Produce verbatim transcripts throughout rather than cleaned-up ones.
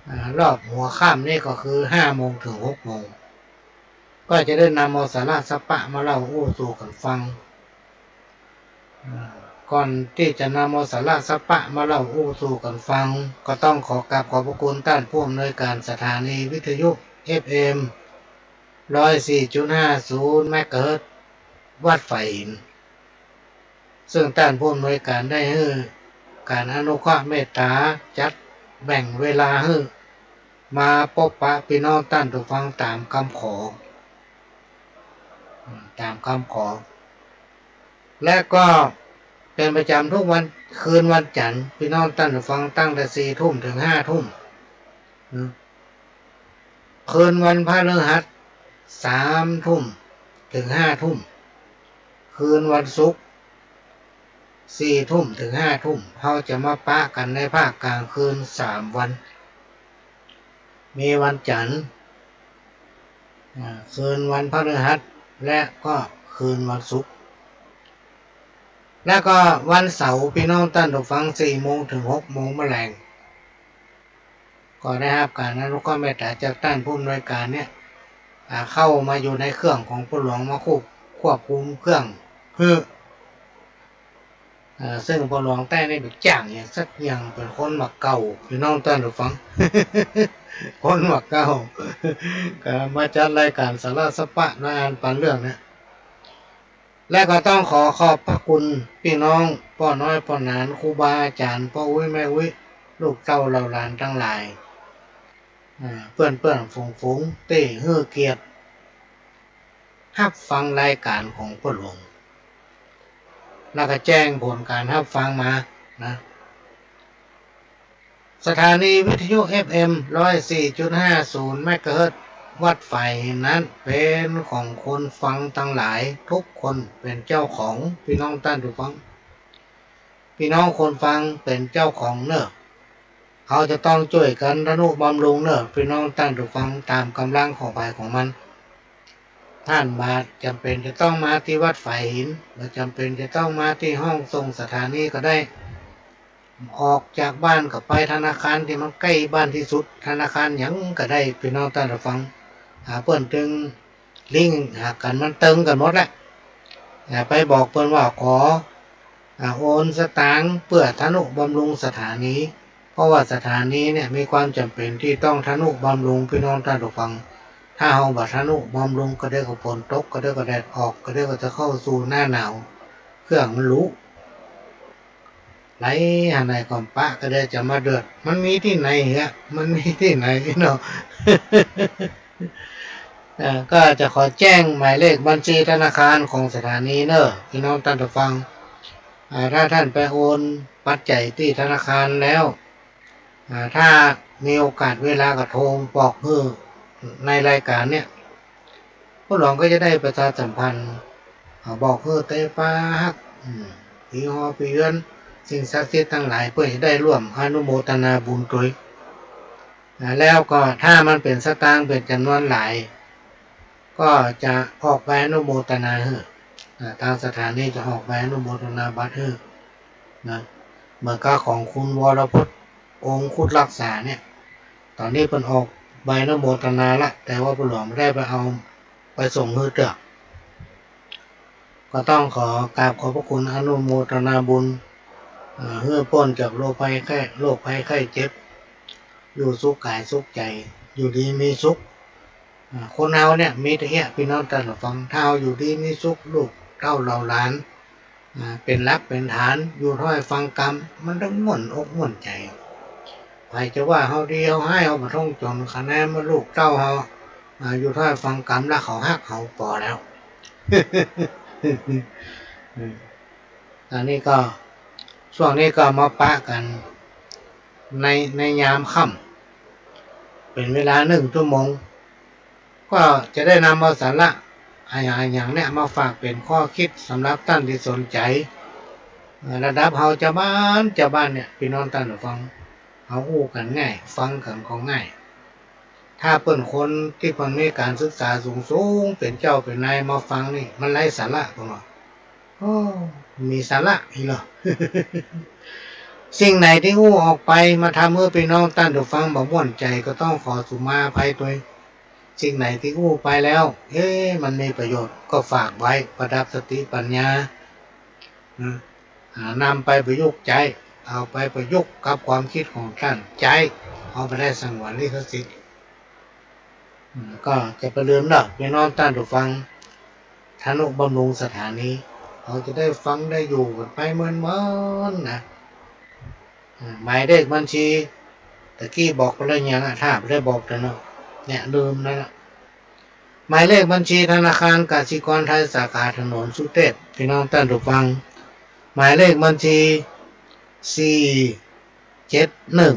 อ่า รอบหัวค่ำนี่ก็คือห้าโมงเถิงหกโมง ก็จะได้นำเอาสาระสะปะมาเล่าอู้สู่กั๋นฟัง อ่า ก่อนตี้จะนำเอาสาระสะปะมาเล่าอู้สู่กั๋นฟัง ก็ต้องขอกราบขอบพระคุณต้านผู้อำนวยก๋านสถานีวิทยุ เอฟเอ็ม ร้อยสี่จุดห้าศูนย์ เมกะเฮิรตซ์ วัดฝายหิน ซึ่งต้านผู้อำนวยก๋านได้หื้อก๋านอนุเคราะห์เมตต๋าจัดแบ่งเวลาหื้อมาปบปะปี้น้องต้านผู้ฟังต๋ามกำขอ อืม ต๋ามกำขอ และก็เป๋นประจ๋ำกู้วัน คืนวันจั๋นทร์ ปี้น้องต้านผู้ฟังตั้งแต่สี่ทุ่มเถิงห้าทุ่ม อืม คืนวันพฤหัส สามทุ่มเถิงห้าทุ่ม คืนวันศุกร์ สี่ทุ่มเถิงห้าทุ่ม เฮาจะมาปะกั๋นในภาคก๋างคืนสามวัน มีวันจั๋นทร์ อ่า คืนวันพฤหัส และก็คืนวันศุกร์ และก็วันเสาร์ ปี้น้องต้านผู้ฟัง สี่โมงเถิงหกโมงแมลง ก็ได้ฮับก๋านอนุเคราะห์เมตต๋าจากต้านผู้อำนวยก๋านเนี่ย อ่า เข้ามาอยู่ในเครื่องของป้อหลวง มาควบ ควบคุมเครื่องหื้อ อ่า ซึ่งป้อหลวงแต๊นี่บ่จ้างหยังสักอย่าง เป๋นคนบ่าเก๊า ปี้น้องต้านผู้ฟัง คนบ่าเก๊า ก็มาจัดรายก๋านสาระสะปะในอันปันเรื่องเนี่ย และก็ต้องขอขอบพระคุณปี้น้องป้อน้อยป้อหนาน ครูบาอาจ๋ารย์ ป้ออุ๊ยแม่อุ๊ย ลูกเต้าเหล่าหลานตังหลาย อ่า เปื้อนๆ ฝูงๆ ตี้หื้อเกียรติฮับฟังรายก๋านของป้อหลวง แล้วก็แจ้งผลก๋านฮับฟังมานะ สถานีวิทยุ เอฟเอ็ม ร้อยสี่จุดห้าศูนย์ เมกะเฮิรตซ์ วัดฝายหินนั้นเป๋นของคนฟังตังหลาย กู้คนเป๋นเจ้าของ ปี้น้องต้านผู้ฟัง ปี้น้องคนฟังเป๋นเจ้าของเน่อ เฮาจะต้องจ้วยกั๋นทะนุบำรุงเน่อ ปี้น้องต้านผู้ฟัง ต๋ามก๋ำลังของใผของมัน ต้านบ่จ๋ำเป๋นจะต้องมาตี้วัดฝายหิน บ่จ๋ำเป๋นจะต้องมาตี้ห้องส่งสถานีก็ได้ ออกจากบ้านก็ไปธนาคารตี้มันใก้บ้านตี้สุด ธนาคารหยังก็ได้ ปี้น้องต้านผู้ฟัง หาเปิ้นตึง ลิงก์หากั๋นมันเติงกั๋นหมดแหละ อ่า ไปบอกเปิ้นว่าขอ อ่า โอนสตางค์เปื้อทะนุบำรุงสถานี เพราะว่าสถานีเนี่ยมีความจ๋ำเป๋นตี้ต้องทะนุบำรุง ปี้น้องต้านผู้ฟัง ถ้าเฮาบ่ทะนุบำรุง กะเดี๋ยวก็ฝนตก กะเดี๋ยวก็แดดออก กะเดี๋ยวก็จะเข้าสู่หน้าหนาว เครื่องมันหลุ ไหลหาไหนก็ปะ กะเดี๋ยวจะมาเดือด มันมีตี้ไหนเหอะ มันมีตี้ไหนเนาะ เอ่อ ก็จะขอแจ้งหมายเลขบัญชีธนาคารของสถานีเน่อ ปี้น้องต้านผู้ฟัง อ่า ถ้าต้านไปโอนปัจจัยตี้ธนาคารแล้ว อ่า ถ้ามีโอกาสเวลาก็โทรบอกหื้อในรายก๋านเนี่ย ป้อหลวงก็จะได้ประชาสัมพันธ์ อ่า บอกหื้อเต๊อะ ปาฮัก อืม ผีฮอผีเฮือน สิ่งศักดิ์สิทธิ์ตังหลาย เปื้อจะได้ร่วมอนุโมทนาบุญตวย อ่า แล้วก็ถ้ามันเป๋นสตางค์เป๋นจ๋ำนวนหลาย ก็จะออกใบอนุโมทนาหื้อ อ่า ตางสถานีจะออกใบอนุโมทนาบัตรหื้อนะ เหมือนกับของคุณวรพจน์ องคุตรักษาเนี่ย ต๋อนนี้เปิ้นออกใบอนุโมทนาละ แต่ว่าป้อหลวงบ่ได้ไปเอา ไปส่งหื้อเตื้อ ก็ต้องขอกราบขอบพระคุณอนุโมทนาบุญ เอ่อ หื้อป๊นจากโรคภัยไข้ โรคภัยไข้เจ็บ อยู่สุขกายสุขใจ๋ อยู่ดีมีสุข อ่า คนเฮาเนี่ยมีเต้าเอี้ย ปี้น้องต้านผู้ฟัง ถ้าเฮาอยู่ดีมีสุข ลูกเต้าเหล่าหลาน อ่า เป๋นหลักเป๋นฐาน อยู่ถ้อยฟังกำ มันตึงม่วนอกม่วนใจ๋ ใผจะว่าเฮาดีเฮาฮ้าย เฮาบ่ต้องจ๋น คะแนนว่าลูกเต้าเฮา อ่า อยู่ถ้อยฟังกำ แล้วเขาฮักเฮาปอแล้ว อืม อันนี้ก็ ช่วงนี้ก็มาปะกั๋นใน ในยามค่ำ เป๋นเวลานึ่งชั่วโมง ก็จะได้นำเอาสาระอะหยังอะหยังเนี่ยมาฝากเป๋นข้อคิดสำหรับต้านตี้สนใจ๋ เอ่อ ระดับเฮาจาวบ้าน จาวบ้านเนี่ย ปี้น้องต้านผู้ฟัง เฮาอู้กั๋นง่าย ฟังกั๋นก็ง่าย ถ้าเปิ้นคนตี้เปิ้นมีก๋านศึกษาสูงๆ เป๋นเจ้าเป๋นนายมาฟังนี่ มันไร้สาระ เปิ้นว่า โอ้ มีสาระอี้เหรอ สิ่งไหนตี้อู้ออกไปมาทำหื้อปี้น้องต้านผู้ฟังบ่ม่วนใจ๋ ก็ต้องขอสุมาอภัยตวย สิ่งไหนตี้อู้ไปแล้ว เอ๊ะ มันมีประโยชน์ก็ฝากไว้ประดับสติปัญญา นะ อ่า นำไปประยุกต์ใจ๊ เอาไปประยุกต์กับความกึ๊ดของต้านใจ๊ เอาบ่ได้สงวนลิขสิทธิ์ อืม ก็จะบ่ลืมเนาะ ปี้น้องต้านผู้ฟัง ทนุบำรุงสถานี เฮาจะได้ฟังได้อยู่กั๋นไปเมินๆ นะ อ่า หมายเลขบัญชี ตะกี้บอกไปแล้วยังอะ ถ้าบ่ได้บอกเถอะเนาะ เนี่ยลืมแล้วนะ หมายเลขบัญชีธนาคารกสิกรไทยสาขาถนนสุเทพ ปี้น้องต้านผู้ฟัง หมายเลขบัญชี สี่เจ็ดหนึ่ง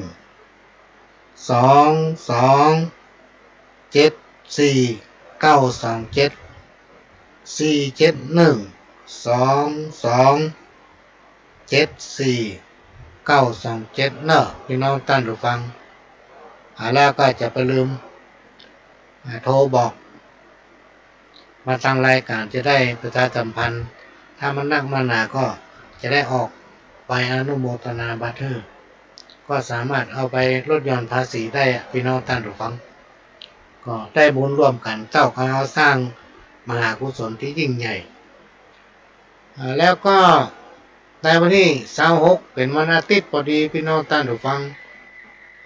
สองสองเจ็ดสี่เก้าสองเจ็ด สี่เจ็ดหนึ่ง สองสองเจ็ดสี่เก้าสองเจ็ด เนาะ ปี้น้องต้านผู้ฟัง อ่า แล้วก็จะบ่ลืม อ่า โทรบอก มาตางรายก๋านจะได้ประชาสัมพันธ์ ถ้ามันนักมันหนาก็จะได้ออกใบอนุโมทนาบัตรหื้อ ก็สามารถเอาไปลดหย่อนภาษีได้อะ ปี้น้องต้านผู้ฟัง ก็ได้บุญร่วมกั๋น เต้ากับเฮาสร้างมหากุศลตี้ยิ่งใหญ่ อ่า แล้วก็ในวันตี้ซาวหก เป๋นวันอาทิตย์พอดี ปี้น้องต้านผู้ฟัง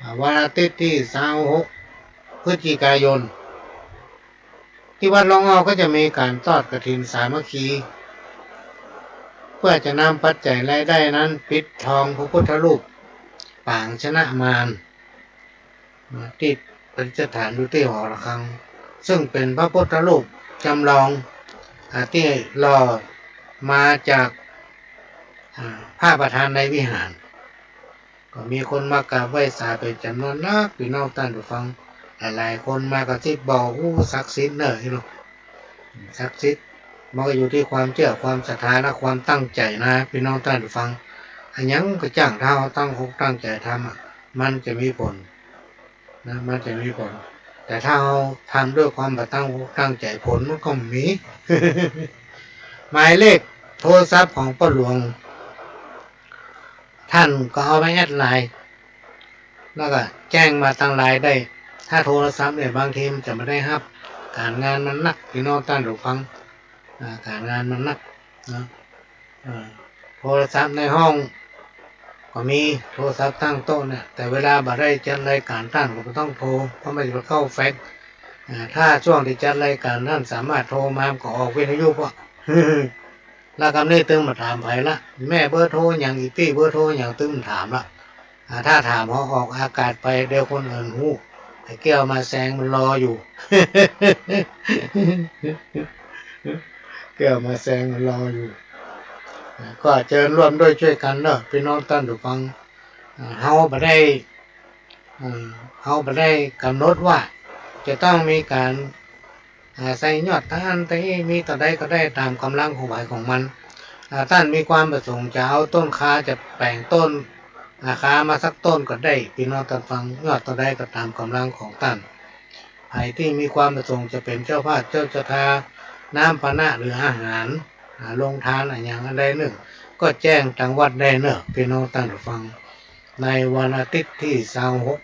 อ่า วันอาทิตย์ตี้ซาวหก พฤศจิกายน ตี้วัดหลวงอ้อก็จะมีก๋านทอดกฐินสามัคคี เพื่อจะนำปัจจัยรายได้นั้นปิดทองพระพุทธรูปปางชนะมาร นะ ตี้ประดิษฐานอยู่ตี้หอระฆัง ซึ่งเป๋นพระพุทธรูปจำลอง อ่า ตี้หล่อมาจาก อ่า พระประธานในวิหาร ก็มีคนมากราบไหว้สาเป๋นจ๋ำนวนนัก ปี้น้องต้านผู้ฟัง หลายๆ คนมากระซิบบอก อู้ ศักดิ์สิทธิ์เน่อ นี่เนาะ ศักดิ์สิทธิ์ มันก็อยู่ตี้ความเจื้อ ความศรัทธา และความตั้งใจ๋นะ ปี้น้องต้านผู้ฟัง อะหยังก็จ้าง ถ้าเฮาตั้งอกตั้งใจ๋ทำอะ มันจะมีผล นะ มันจะมีผล แต่ถ้าเฮาทำด้วยความบ่ตั้งอกตั้งใจ๋ ผลมันก็บ่มี หมายเลขโทรศัพท์ของป้อหลวง ต้านก็เอาไปแอดไลน์ แล้วก็แจ้งมาตางไลน์ได้ ถ้าโทรศัพท์เนี่ยบางทีมันจะบ่ได้ฮับ ก๋านงานมันนัก ปี้น้องต้านผู้ฟัง อ่า ก๋านงานมันนัก เนาะ เอ่อ โทรศัพท์ในห้องก็มี โทรศัพท์ตั้งโต๊ะเนี่ย แต่เวลาบ่ได้จัดรายก๋านต้านก็บ่ต้องโทร เพราะมันจะไปเข้าแฟกซ์ อ่า ถ้าช่วงตี้จัดรายก๋านต้านสามารถโทรมา มันก็ออกวิทยุอะ แล้วกำนี้ตึงบ่ถามใผละ แม่เบอร์โทรหยัง อี่ปี้เบอร์โทรหยัง ตึงบ่ถามละ อ่า ถ้าถามพอออกอากาศไป เดี๋ยวคนอื่นฮู้ ไอ้แก้วมาแซงมันรออยู่ แก้วมาแซงมันรออยู่ อ่า ก็เจิญร่วมด้วยช่วยกั๋นเนาะ ปี้น้องต้านผู้ฟัง อ่า เฮาบ่ได้ อ่า เฮาบ่ได้ก๋ำหนดว่าจะต้องมีก๋าน อ่า ใส่ยอดตาอั้นตาอี้ มีเต้าใดก็ได้ต๋ามก๋ำลังของใผของมัน อ่า ต้านมีความประสงค์จะเอาต้นคา จะแป๋งต้น อ่า คามาสักต้นก็ได้ ปี้น้องต้านฟัง ยอดเต้าใดก็ต๋ามก๋ำลังของต้าน ใผตี้มีความประสงค์จะเป๋นเจ้าภาพเจ้าศรัทธา น้ำปานะหรืออาหาร อ่า โฮงตานอะหยังอันใดนึ่ง ก็แจ้งตางวัดได้เนาะ ปี้น้องต้านฟัง ในวันอาทิตย์ตี้ซาวหก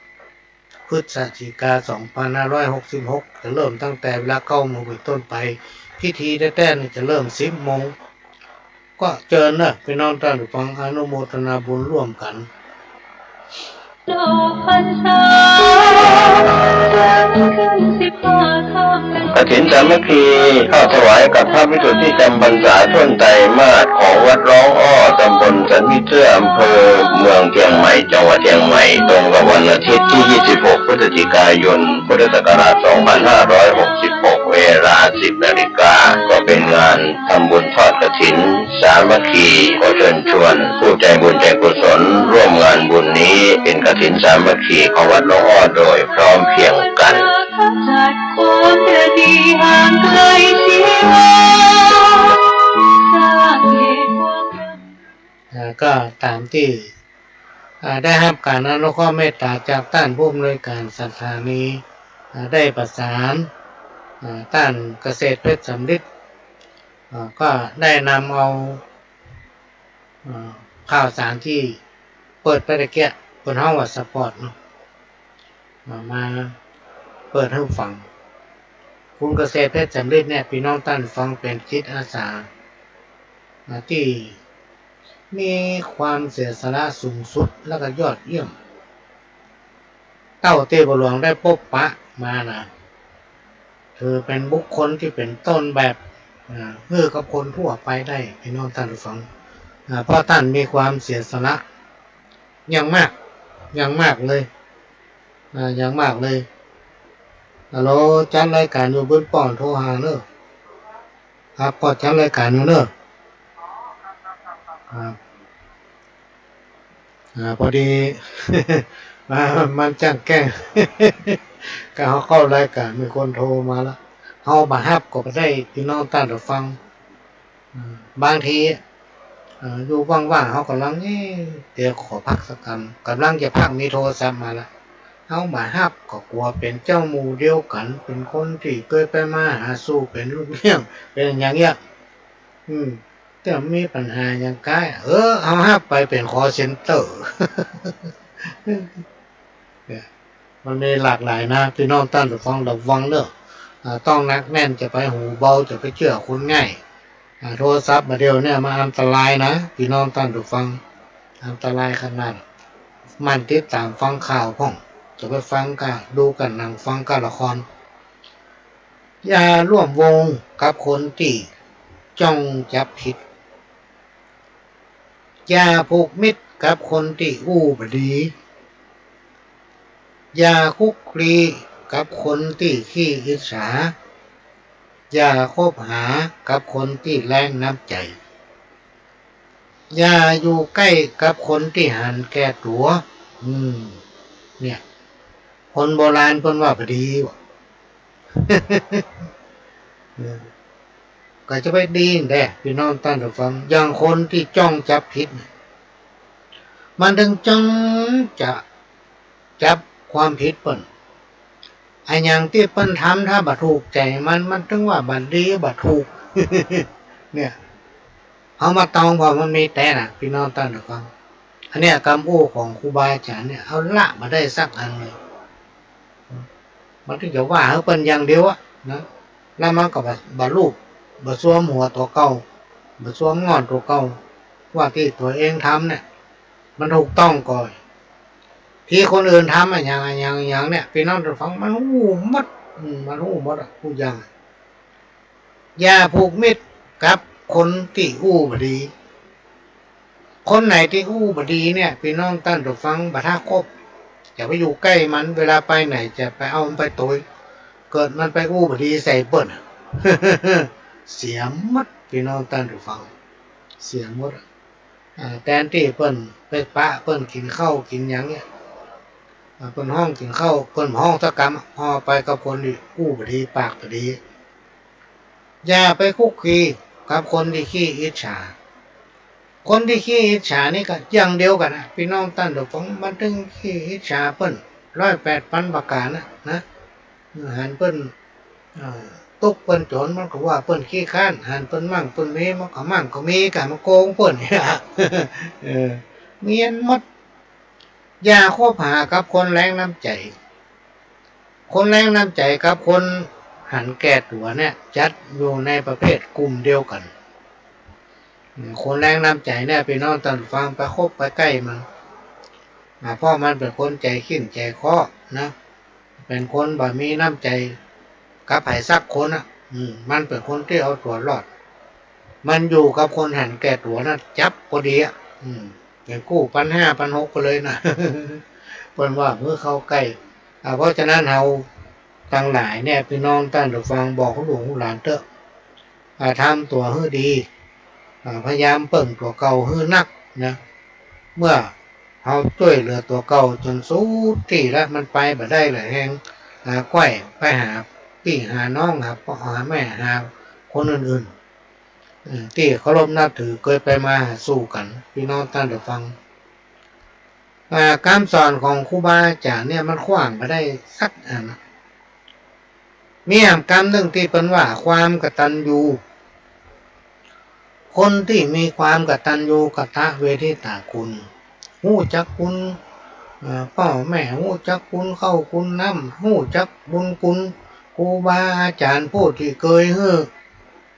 พฤศจิกา สองพันห้าร้อยหกสิบหก จะเริ่มตั้งแต่เวลาเก้าโมงเป๋นต้นไป พิธีแต๊ๆ นี่จะเริ่มสิบโมง ก็เจิญเนาะ ปี้น้องต้านฟัง อนุโมทนาบุญร่วมกั๋น กฐินสามัคคี ทอดถวายกับพระวิสุทธิจำพรรษาถ้วนไตรมาสของวัดร้องอ้อ ตำบลสันผีเสื้อ อำเภอเมืองเจียงใหม่ จังหวัดเจียงใหม่ ตรงกับวันอาทิตย์ที่ ยี่สิบหก พฤศจิกายน พุทธศักราช สองพันห้าร้อยหกสิบหก เวลา สิบนาฬิกา ก็เป็นงานทำบุญทอดกฐินสามัคคี ขอเชิญชวนผู้ใจบุญใจกุศลร่วมงานบุญนี้ เป็นกฐินสามัคคีของวัดหนองอ้อโดยพร้อมเพรียงกัน อ่า ก็ต๋ามตี้ อ่า ได้ฮับก๋านอนุเคราะห์เมตต๋าจากต้านผู้อำนวยก๋านสถานี อ่า ได้ประสาน อ่า ต้านเกษตรเพชรสำริด อ่า ก็ได้นำเอา อ่า ข้าวสารตี้ เปิดไปตะเกียะ เปิ้นฮ้องว่าสปอตเนาะ มา มาเปิดหื้อฟัง คุณเกษตรเพชรสำริดเนี่ย ปี้น้องต้านฟัง เป๋นจิตอาสา อ่า ตี้มีความเสียสละสูงสุด แล้วก็ยอดเยี่ยม เต้าตี้บ่าหลวงได้ปบปะมานะ ถือเป๋นบุคคลตี้เป๋นต้นแบบ อ่า หื้อกับคนทั่วไปได้ ปี้น้องต้านฟัง อ่า เพราะต้านมีความเสียสละ อย่างมาก อย่างมากเลย อ่า อย่างมากเลย ฮัลโหล จัดรายก๋านอยู่ ปื๊ดป้อนโทรหาเน้อ ครับ ก็จัดรายก๋านอยู่เน้อ ครับ อ่า พอดี อ่า มันจ้างแกล้ง ก็เฮาเข้ารายก๋าน มีคนโทรมาละ เฮาบ่ฮับก็บ่ได้ ปี้น้องต้านฟัง อืม บางที เอ่อ อยู่ว่างๆ เฮาก่ำลัง เอ๊ะ เดี๋ยวขอพักสักกำ ก่ำลังจะพัก มีโทรศัพท์มาละ เฮาบ่ฮับก็กั๋วเป๋นเจ้าหมู่เดียวกั๋น เป๋นคนตี้เกยไปมาหาสู่ เป๋นลูกเลี้ยง เป๋นอย่างเงี้ย อืม แต่มีปัญหาอย่างใก้ เออ เฮาฮับไปเป๋นคอลเซ็นเตอร์ เนี่ย มันมีหลากหลายนะ ปี้น้องต้านฟัง ระวังเน้อ อ่า ต้องหนักแน่น จะไปหูเบา จะไปเจื้อคนง่าย อ่า โทรศัพท์บ่าเดี่ยวเนี่ยมันอันตรายนะ ปี้น้องต้านฟัง อันตรายขนาด หมั่นติดต๋ามฟังข่าวพ่อง จะไปฟังก้า ดูก้าหนัง ฟังก้าละคร อย่าร่วมวงกับคนตี้จ้องจับผิด อย่าผูกมิตรกับคนตี้อู้บ่ดี อย่าคลุกคลีกับคนตี้ขี้อิจฉา อย่าคบหากับคนตี้แล้งน้ำใจ๋ อย่าอยู่ใก้กับคนตี้หันแก่ตั๋ว อืม เนี่ย คนโบราณเปิ้นว่าบ่ดีว่ะ เออ ก็จะไปดีแต๊ ปี้น้องต้านฟัง อย่างคนตี้จ้องจับผิดเนี่ย มันตึงจ้องจะจับความผิดเปิ้น อะหยังตี้เปิ้นทำ ถ้าบ่ถูกใจ๋มัน มันตึงว่าบ่ดีบ่ถูก เนี่ย เฮามาตองผ่อ มันมีแต๊นะ ปี้น้องต้านฟัง อันเนี้ยกำอู้ของครูบาอาจ๋ารย์เนี่ย เฮาละบ่ได้สักอันเลย มันตึงจะว่าหื้อเปิ้นอย่างเดียวอะนะ แล้วมันก็บ่ บ่ลูบ บ่ซวมหัวตั๋วเก่า บ่ซวมง่อนตั๋วเก่า ว่าตี้ตั๋วเองทำเนี่ย มันถูกต้องก่อ ตี้คนอื่นทำอะหยัง อะหยัง อะหยังเนี่ย ปี้น้องต้านฟัง มันฮู้หมด อืม มันฮู้หมดอะ ฮู้อย่าง อย่าผูกมิตรกับคนตี้อู้บ่ดี คนไหนตี้อู้บ่ดีเนี่ย ปี้น้องต้านฟัง บ่ถ้าคบ อย่าไปอยู่ใก้มัน เวลาไปไหนจะไปเอามันไปตวย เกิดมันไปอู้บ่ดีใส่เปิ้นอะ เสียหมด ปี้น้องต้านฟัง เสียหมดอะ อ่า แตนตี้เปิ้นไปปะเปิ้นกิ๋นข้าวกิ๋นหยังเนี่ย อ่า เปิ้นฮ้องกิ๋นข้าว เปิ้นฮ้องสักกำ ฮ้องไปกับคนตี้อู้บ่ดี ปากบ่ดี อย่าไปคลุกคลีกับคนตี้ขี้อิจฉา คนตี้ขี้อิจฉานี่ก็อย่างเดียวกั๋นนะ ปี้น้องต้านฟัง มันตึงขี้อิจฉาเปิ้น ร้อยแปดปันประก๋านนะ นะ หันเปิ้น อ่า ตุ๊กเปิ้นจ๋น มันก็ว่าเปิ้นขี้คร้าน หันเปิ้นมั่งเปิ้นมี มันก็มั่งก็มี กะมาโกงเปิ้นเนี่ย เออ เมี้ยนหมด อย่าคบหากับคนแล้งน้ำใจ๋ คนแล้งน้ำใจ๋กับคนหันแก่ตั๋วเนี่ย จัดอยู่ในประเภทกลุ่มเดียวกั๋น อืม คนแล้งน้ำใจ๋เนี่ย ปี้น้องต้านฟัง ไปคบไปใก้มัน อ่า เพราะมันเป๋นคนใจ๋ขิ้นใจ๋เคาะนะ เป๋นคนบ่มีน้ำใจ๋กับใผสักคนอะ อืม มันเป๋นคนตี้เอาตั๋วรอด มันอยู่กับคนหันแก่ตั๋วนั่น จั๊บพอดีอะ อืม เป๋นกู้ปันห้าปันหกไปเลยนะ เปิ้นว่าหื้อเข้าใก้ อ่า เพราะฉะนั้นเฮาตังหลายเนี่ย ปี้น้องต้านฟัง บอกลูกหลานเต๊อะ อ่า ทำตั๋วหื้อดี อ่า พยายามเปิ้งตั๋วเก่าหื้อนักนะ เมื่อเฮาจ้วยเหลือตั๋วเก่าจ๋นสุดตี้ละ มันไปบ่ได้เหลือแฮง อ่า ก้อยไปหาปี้หาน้อง หาป้อหาแม่ หาคนอื่นๆ อืม ตี้เคารพนับถือ เกยไปมาหาสู่กั๋น ปี้น้องต้านฟัง อ่า กำสอนของครูบาอาจ๋ารย์เนี่ย มันขว้างบ่ได้สักอันนะ มีแหมกำนึ่งตี้เปิ้นว่า ความกตัญญู คนตี้มีความกตัญญูกตเวทิตาคุณ ฮู้จักคุณ เอ่อ ป้อแม่ ฮู้จักคุณข้าวคุณน้ำ ฮู้จักบุญคุณครูบาอาจ๋ารย์ ผู้ตี้เกยหื้อ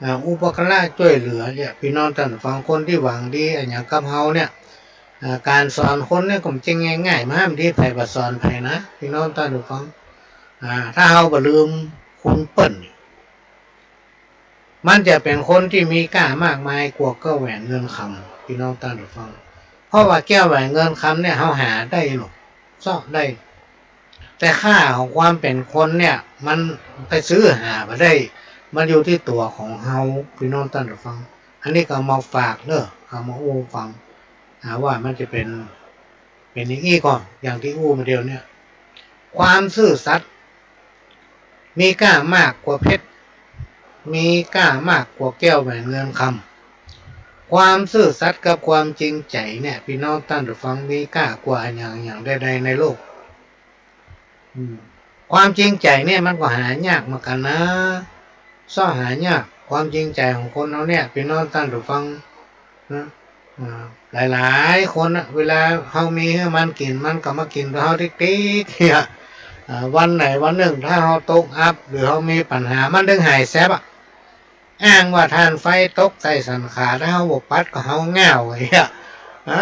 อ่า อุปการะจ้วยเหลือเนี่ย ปี้น้องต้านฟัง คนตี้หวังดีอะหยังกับเฮาเนี่ย อ่า ก๋านสอนคนเนี่ยก็บ่ใจ้ง่ายๆ บ่ฮ้ามตี้ใผบ่สอนใผนะ ปี้น้องต้านฟัง อ่า ถ้าเฮาบ่ลืมคุณเปิ้น มันจะเป๋นคนตี้มีก้ามากมายกว่าแก้วแหวนเงินคำ ปี้น้องต้านฟัง เพราะว่าแก้วแหวนเงินคำเนี่ยเฮาหาได้หรอก เซาะได้ แต่ค่าของความเป๋นคนเนี่ย มันไปซื้อหาบ่ได้ มันอยู่ตี้ตั๋วของเฮา ปี้น้องต้านฟัง อันนี้ก็เอามาฝากเน่อ เอามาอู้ฟัง หาว่ามันจะเป๋น เป๋นอย่างอี้ก่อ อย่างตี้อู้มาเดี๋ยวเนี่ย ความซื่อสัตย์ มีก้ามากกว่าเพชร มีก้ามากกว่าแก้วแหวนเงินคำ ความซื่อสัตย์กับความจริงใจ๋เนี่ย ปี้น้องต้านฟัง มีก้ากว่าอะหยังๆ ใดๆ ในโลก อืม ความจริงใจ๋เนี่ยมันก็หายากเหมือนกั๋นนะ เซาะหายาก ความจริงใจ๋ของคนเฮาเนี่ย ปี้น้องต้านฟัง นะ อ่า หลายๆ คนนะ เวลาเฮามีหื้อมันกิ๋น มันก็มากิ๋นกับเฮาติ๊กๆ เนี่ย อ่า วันไหนวันนึ่ง ถ้าเฮาตกอับ หรือเฮามีปัญหา มันตึงหายแซบอะ อ้างว่าถ่านไฟตกใส่สันขา ถ้าเฮาบ่ปัดก็เฮาง่าว อย่างเงี้ย อ่า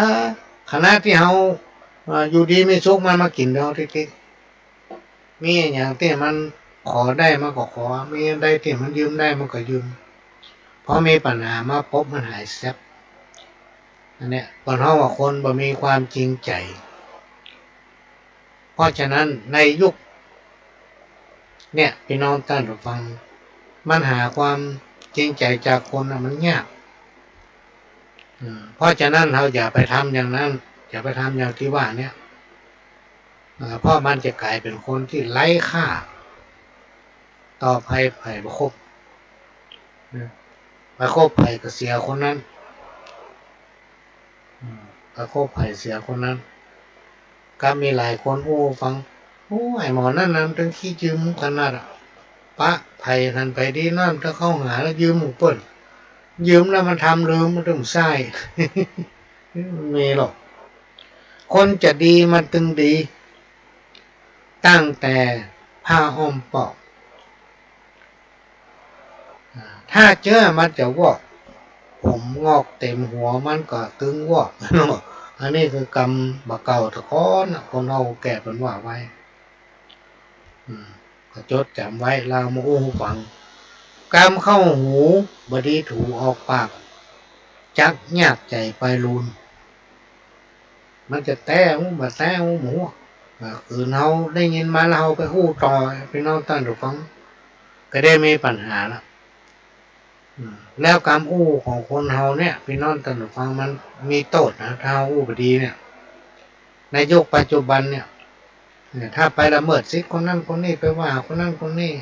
ขณะตี้เฮา อ่า อยู่ดีมีสุข มันมากิ๋นกับเฮาติ๊กๆ มีอะหยังตี้มันขอได้มันก็ขอ มีอันใดตี้มันยืมได้มันก็ยืม พอมีปัญหามาปุ๊บมันหายแซบ อันเนี้ย เปิ้นฮ้องว่าคนบ่มีความจริงใจ๋ เพราะฉะนั้นในยุคเนี่ย ปี้น้องต้านฟัง มันหาความจริงใจ๋จากคนน่ะมันยาก อืม เพราะฉะนั้นเฮาอย่าไปทำอย่างนั้น อย่าไปทำอย่างตี้ว่าเนี่ย อ่า เพราะมันจะก๋ายเป๋นคนตี้ไร้ค่า ต่อไปใผบ่คบ นะ ไปคบใผก็เสียคนนั้น อืม ไปคบใผเสียคนนั้น ก็มีหลายคนอู้ฟัง โอ้ ไอ้หมอนั่นนะมันตึงขี้ยืมขนาดอะ ปะใผหันไปดีนั่น ถ้าเข้าหาแล้วยืมของเปิ้น ยืมแล้วมันทำลืม มันตึงใส้ มันมีหรอก คนจะดีมันตึงดี ตั้งแต่ผ้าอ้อมปอก ถ้าเจื้อมันจะวอก ผมงอกเต๋มหัวมันก็ตึงวอก อันนี้คือกำบ่าเก่าตะก้อนน่ะ คนเฒ่าแก่เปิ้นว่าไว้ อืม ก็จดจ๋ำไว้ แล้วเอามาอู้หื้อฟัง กำเข้าหู บ่ดีถูออกปาก จักยากใจ๋ไปลูน มันจะแต๊หูบ่แต๊หูบ่ฮู้ อ่า คือเฮาได้ยินมาแล้วเฮาไปอู้ต่อ ปี้น้องต้านฟัง ก็ได้มีปัญหาละ อืม แล้วกำอู้ของคนเฮาเนี่ย ปี้น้องต้านฟัง มันมีโต้ษนะ ถ้าเฮาอู้บ่ดีเนี่ย ในยุคปัจจุบันเนี่ย เนี่ย ถ้าไปละเมิดสิทธิ์คนนั้นคนนี้ ไปว่าคนนั้นคนนี้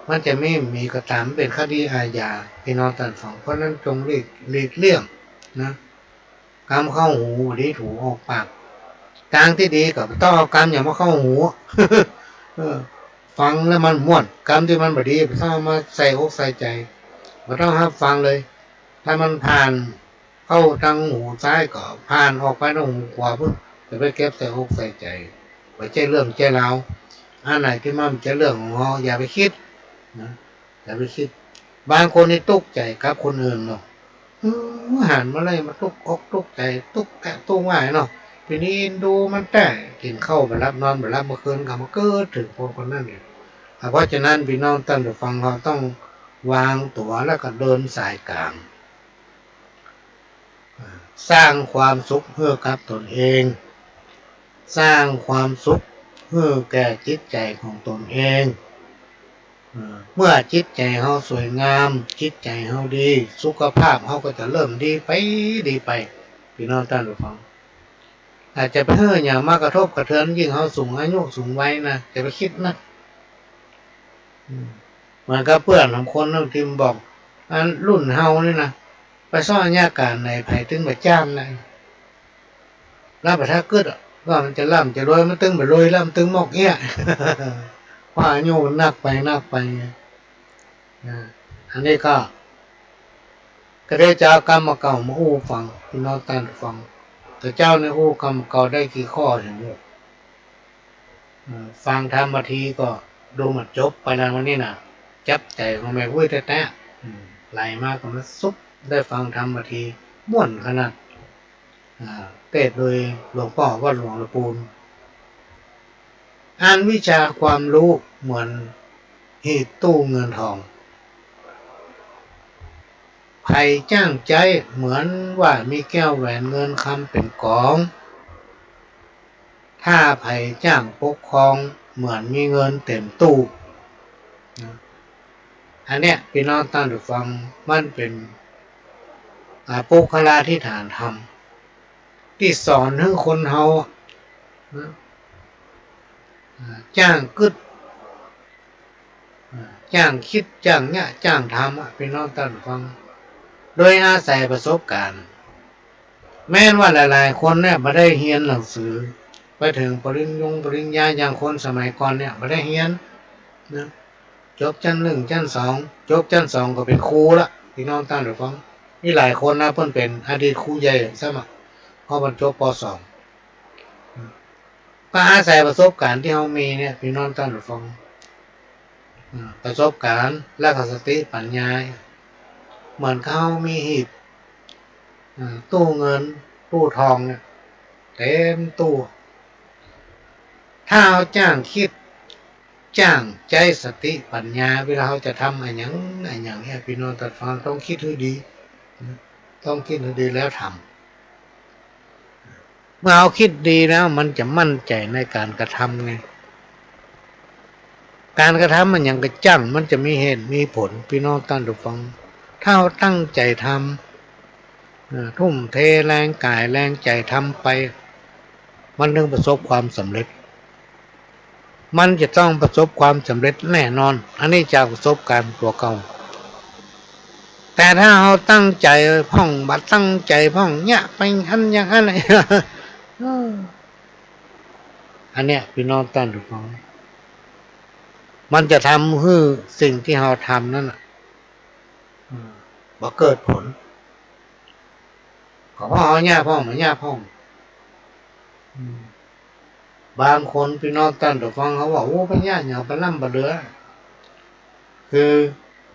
มันจะมี มีก็ต๋าม เป๋นคดีอาญา ปี้น้องต้านฟัง เพราะนั้นจงหลีก หลีกเลี่ยงนะ กำเข้าหู บ่ดีถูออกปาก ตางตี้ดีก็บ่ต้องเอากำหยังมาเข้าหู เออ ฟังแล้วมันม่วน กำตี้มันบ่ดีบ่ต้องเอามาใส่อกใส่ใจ๋ บ่ต้องฮับฟังเลย ถ้ามันผ่านเข้าตางหูซ้ายก็ผ่านออกไปตางหูขวาปุ๊บ จะไปเก็บใส่อกใส่ใจ๋ บ่ใจ้เรื่องใจ้ราว อันไหนตี้มันบ่ใจ้เรื่องของเฮา อย่าไปกึ๊ดนะ อย่าไปกึ๊ด บางคนนี่ตุ๊กใจ๋กับคนอื่นเนาะ เออ หันมาแล้วมาตุ๊กอกตุ๊กใจ๋ ตุ๊กแกะตุ๊กว่ายเนาะ ตี้นี่เอ็นดูมันแต๊ กิ๋นข้าวบ่หลับนอนบ่หลับ เมื่อคืนก็มากึ๊ดเถิงคนคนนั้นเนี่ย อ่ะ เพราะฉะนั้นปี้น้องต้านฟัง เฮาต้องวางตั๋วแล้วก็เดินสายก๋าง อ่า สร้างความสุขหื้อกับตนเอง สร้างความสุขหื้อแก่จิตใจ๋ของตนเอง อ่า เมื่อจิตใจ๋เฮาสวยงาม จิตใจ๋เฮาดี สุขภาพเฮาก็จะเริ่มดีไป ดีไป ปี้น้องต้านฟัง อาจจะไปหื้อหยังมากระทบกระเทือน ยิ่งเฮาสูงอายุสูงวัยนะ อย่าไปกึ๊ดนะ อืม เหมือนกับเปื้อนของคนนั้นตี้มันบอก อันรุ่นเฮานี่นะ ไปเซาะอัยก๋านไหน ใผตึงบ่จ้านนะ แล้วบ่ถ้ากึ๊ดอะ ว่ามันจะร่ำจะรวย มันตึงบ่รวยแล้ว มันตึงมอกเอี้ย เพราะอายุมันนักไปนักไปไง อ่า อันนี้ก็ ก็ได้จะเอากำบ่าเก่ามาอู้ฟัง ปี้น้องต้านฟัง แต่เจ้านี่อู้กำเก่าได้กี่ข้อเถิง เอ่อ ฟังธรรมบางทีก็ดูเหมือนจบไปแล้ววันนี้น่ะ จับใจ๋ของแม่วุ้ยแต๊ๆ อืม ไหลมาก็มาสุบได้ฟังธรรมบางทีม่วนขนาด อ่า เตสน์โดยหลวงป้อวัดหลวงละปูน อันวิชาความฮู้เหมือนหีบตู้เงินทอง ใผจ้างใจ๊เหมือนว่ามีแก้วแหวนเงินคำเป๋นก๋อง ถ้าใผจ้างปกครองเหมือนมีเงินเต๋มตู้ นะ อันเนี้ย ปี้น้องต้านผู้ฟัง มันเป๋น อ่า ปุคคลาธิฐานธรรม ตี้สอนหื้อคนเฮา นะ อ่า จ้างกึ๊ด อ่า จ้างกึ๊ด จ้างเยียะ จ้างทำอะ ปี้น้องต้านผู้ฟัง โดยอาศัยประสบก๋ารณ์ แม้นว่าหลายๆ คนเนี่ยบ่ได้เฮียนหนังสือ ไปเถิงปริญญงปริญญา อย่างคนสมัยก่อนเนี่ยบ่ได้เฮียน นะ จบชั้นนึ่ง ชั้นสอง จบชั้นสองก็เป๋นครูละ ปี้น้องต้านผู้ฟัง มีหลายคนนะ เปิ้นเป๋นอดีตครูใหญ่ซ้ำอะ เพราะเปิ้นจบ ป.สอง ก็อาศัยประสบก๋ารณ์ตี้เฮามีเนี่ย ปี้น้องต้านผู้ฟัง อ่า ประสบก๋ารณ์ แล้วก็สติปั๋ญญา เหมือนเฮามีหีบ อ่า ตู้เงิน ตู้ทองเนี่ย เต๋มตู้ ถ้าเฮาจ้างกึ๊ด จ้างใจ๊สติปั๋ญญา เวลาเฮาจะทำอะหยังอะหยังเนี่ย ปี้น้องต้านผู้ฟังต้องกึ๊ดหื้อดี นะ ต้องกึ๊ดหื้อดีแล้วทำ เมื่อเฮากึ๊ดดีแล้ว มันจะมั่นใจ๋ในก๋านกระทำไง ก๋านกระทำอะหยังก็จ้าง มันจะมีเหตุมีผล ปี้น้องต้านผู้ฟัง ถ้าเฮาตั้งใจ๋ทำ เอ่อ ทุ่มเทแฮงก๋ายแฮงใจ๋ทำไป มันเถิงประสบความสำเร็จ มันจะต้องประสบความสำเร็จแน่นอน อันนี้จากประสบก๋ารณ์ตั๋วเก่า แต่ถ้าเฮาตั้งใจ๋พ่อง บ่ตั้งใจ๋พ่อง เยียะไปอั้นอย่างอั้น อันเนี้ย ปี้น้องต้านผู้ฟัง มันจะทำหื้อสิ่งตี้เฮาทำนั้นน่ะ อืม บ่เกิดผล ก็เพราะเฮาเยียะพ่อง บ่เยียะพ่อง อืม บางคนปี้น้องต้านผู้ฟังเขาว่า โอ้ ไปเยียะหยัง ไปล้ำไปเหลือ คือ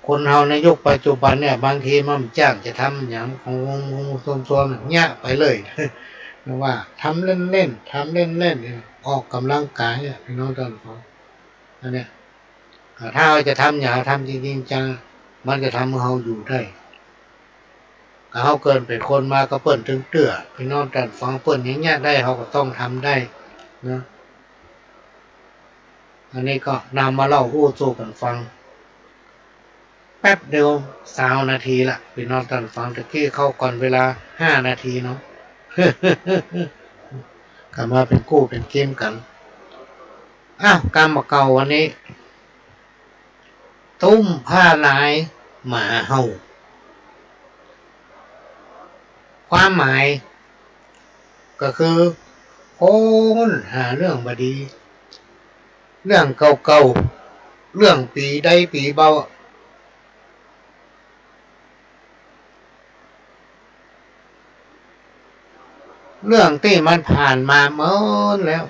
คนเฮาในยุคปัจจุบันเนี่ย บางทีมันบ่จักจะทำหยัง ของงงๆ ซวมๆ เยียะไปเลย เรียกว่าทำเล่นๆ ทำเล่นๆ เนี่ย ออกก๋ำลังก๋ายอะ ปี้น้องต้านผู้ฟัง อันเนี้ย อ่า ถ้าเฮาจะทำหยัง ทำจริงๆ จังๆ มันจะทำหื้อเฮาอยู่ได้ ถ้าเฮาเกิดเป๋นคนมาก็เปิ้นเถิงเตื้อ ปี้น้องต้านผู้ฟัง เปิ้นยังเยียะได้ เฮาก็ต้องทำได้นะ อันนี้ก็นำมาเล่าฮู้สู่กั๋นฟัง แป๊บเดียวซาวนาทีละ ปี้น้องต้านผู้ฟัง ตะกี้เข้าก่อนเวลาห้านาทีเนาะ ก็มาเป๋นกู้เป๋นเกมกั๋น อ้าว กำบ่าเก่าวันนี้ ตุ้มผ้าลายหมาเห่า ความหมายก็คือ ค้นหาเรื่องบ่ดี เรื่องเก่าๆ เรื่องปี๋ใดปี๋เบา เรื่องตี้มันผ่านมาเมินแล้ว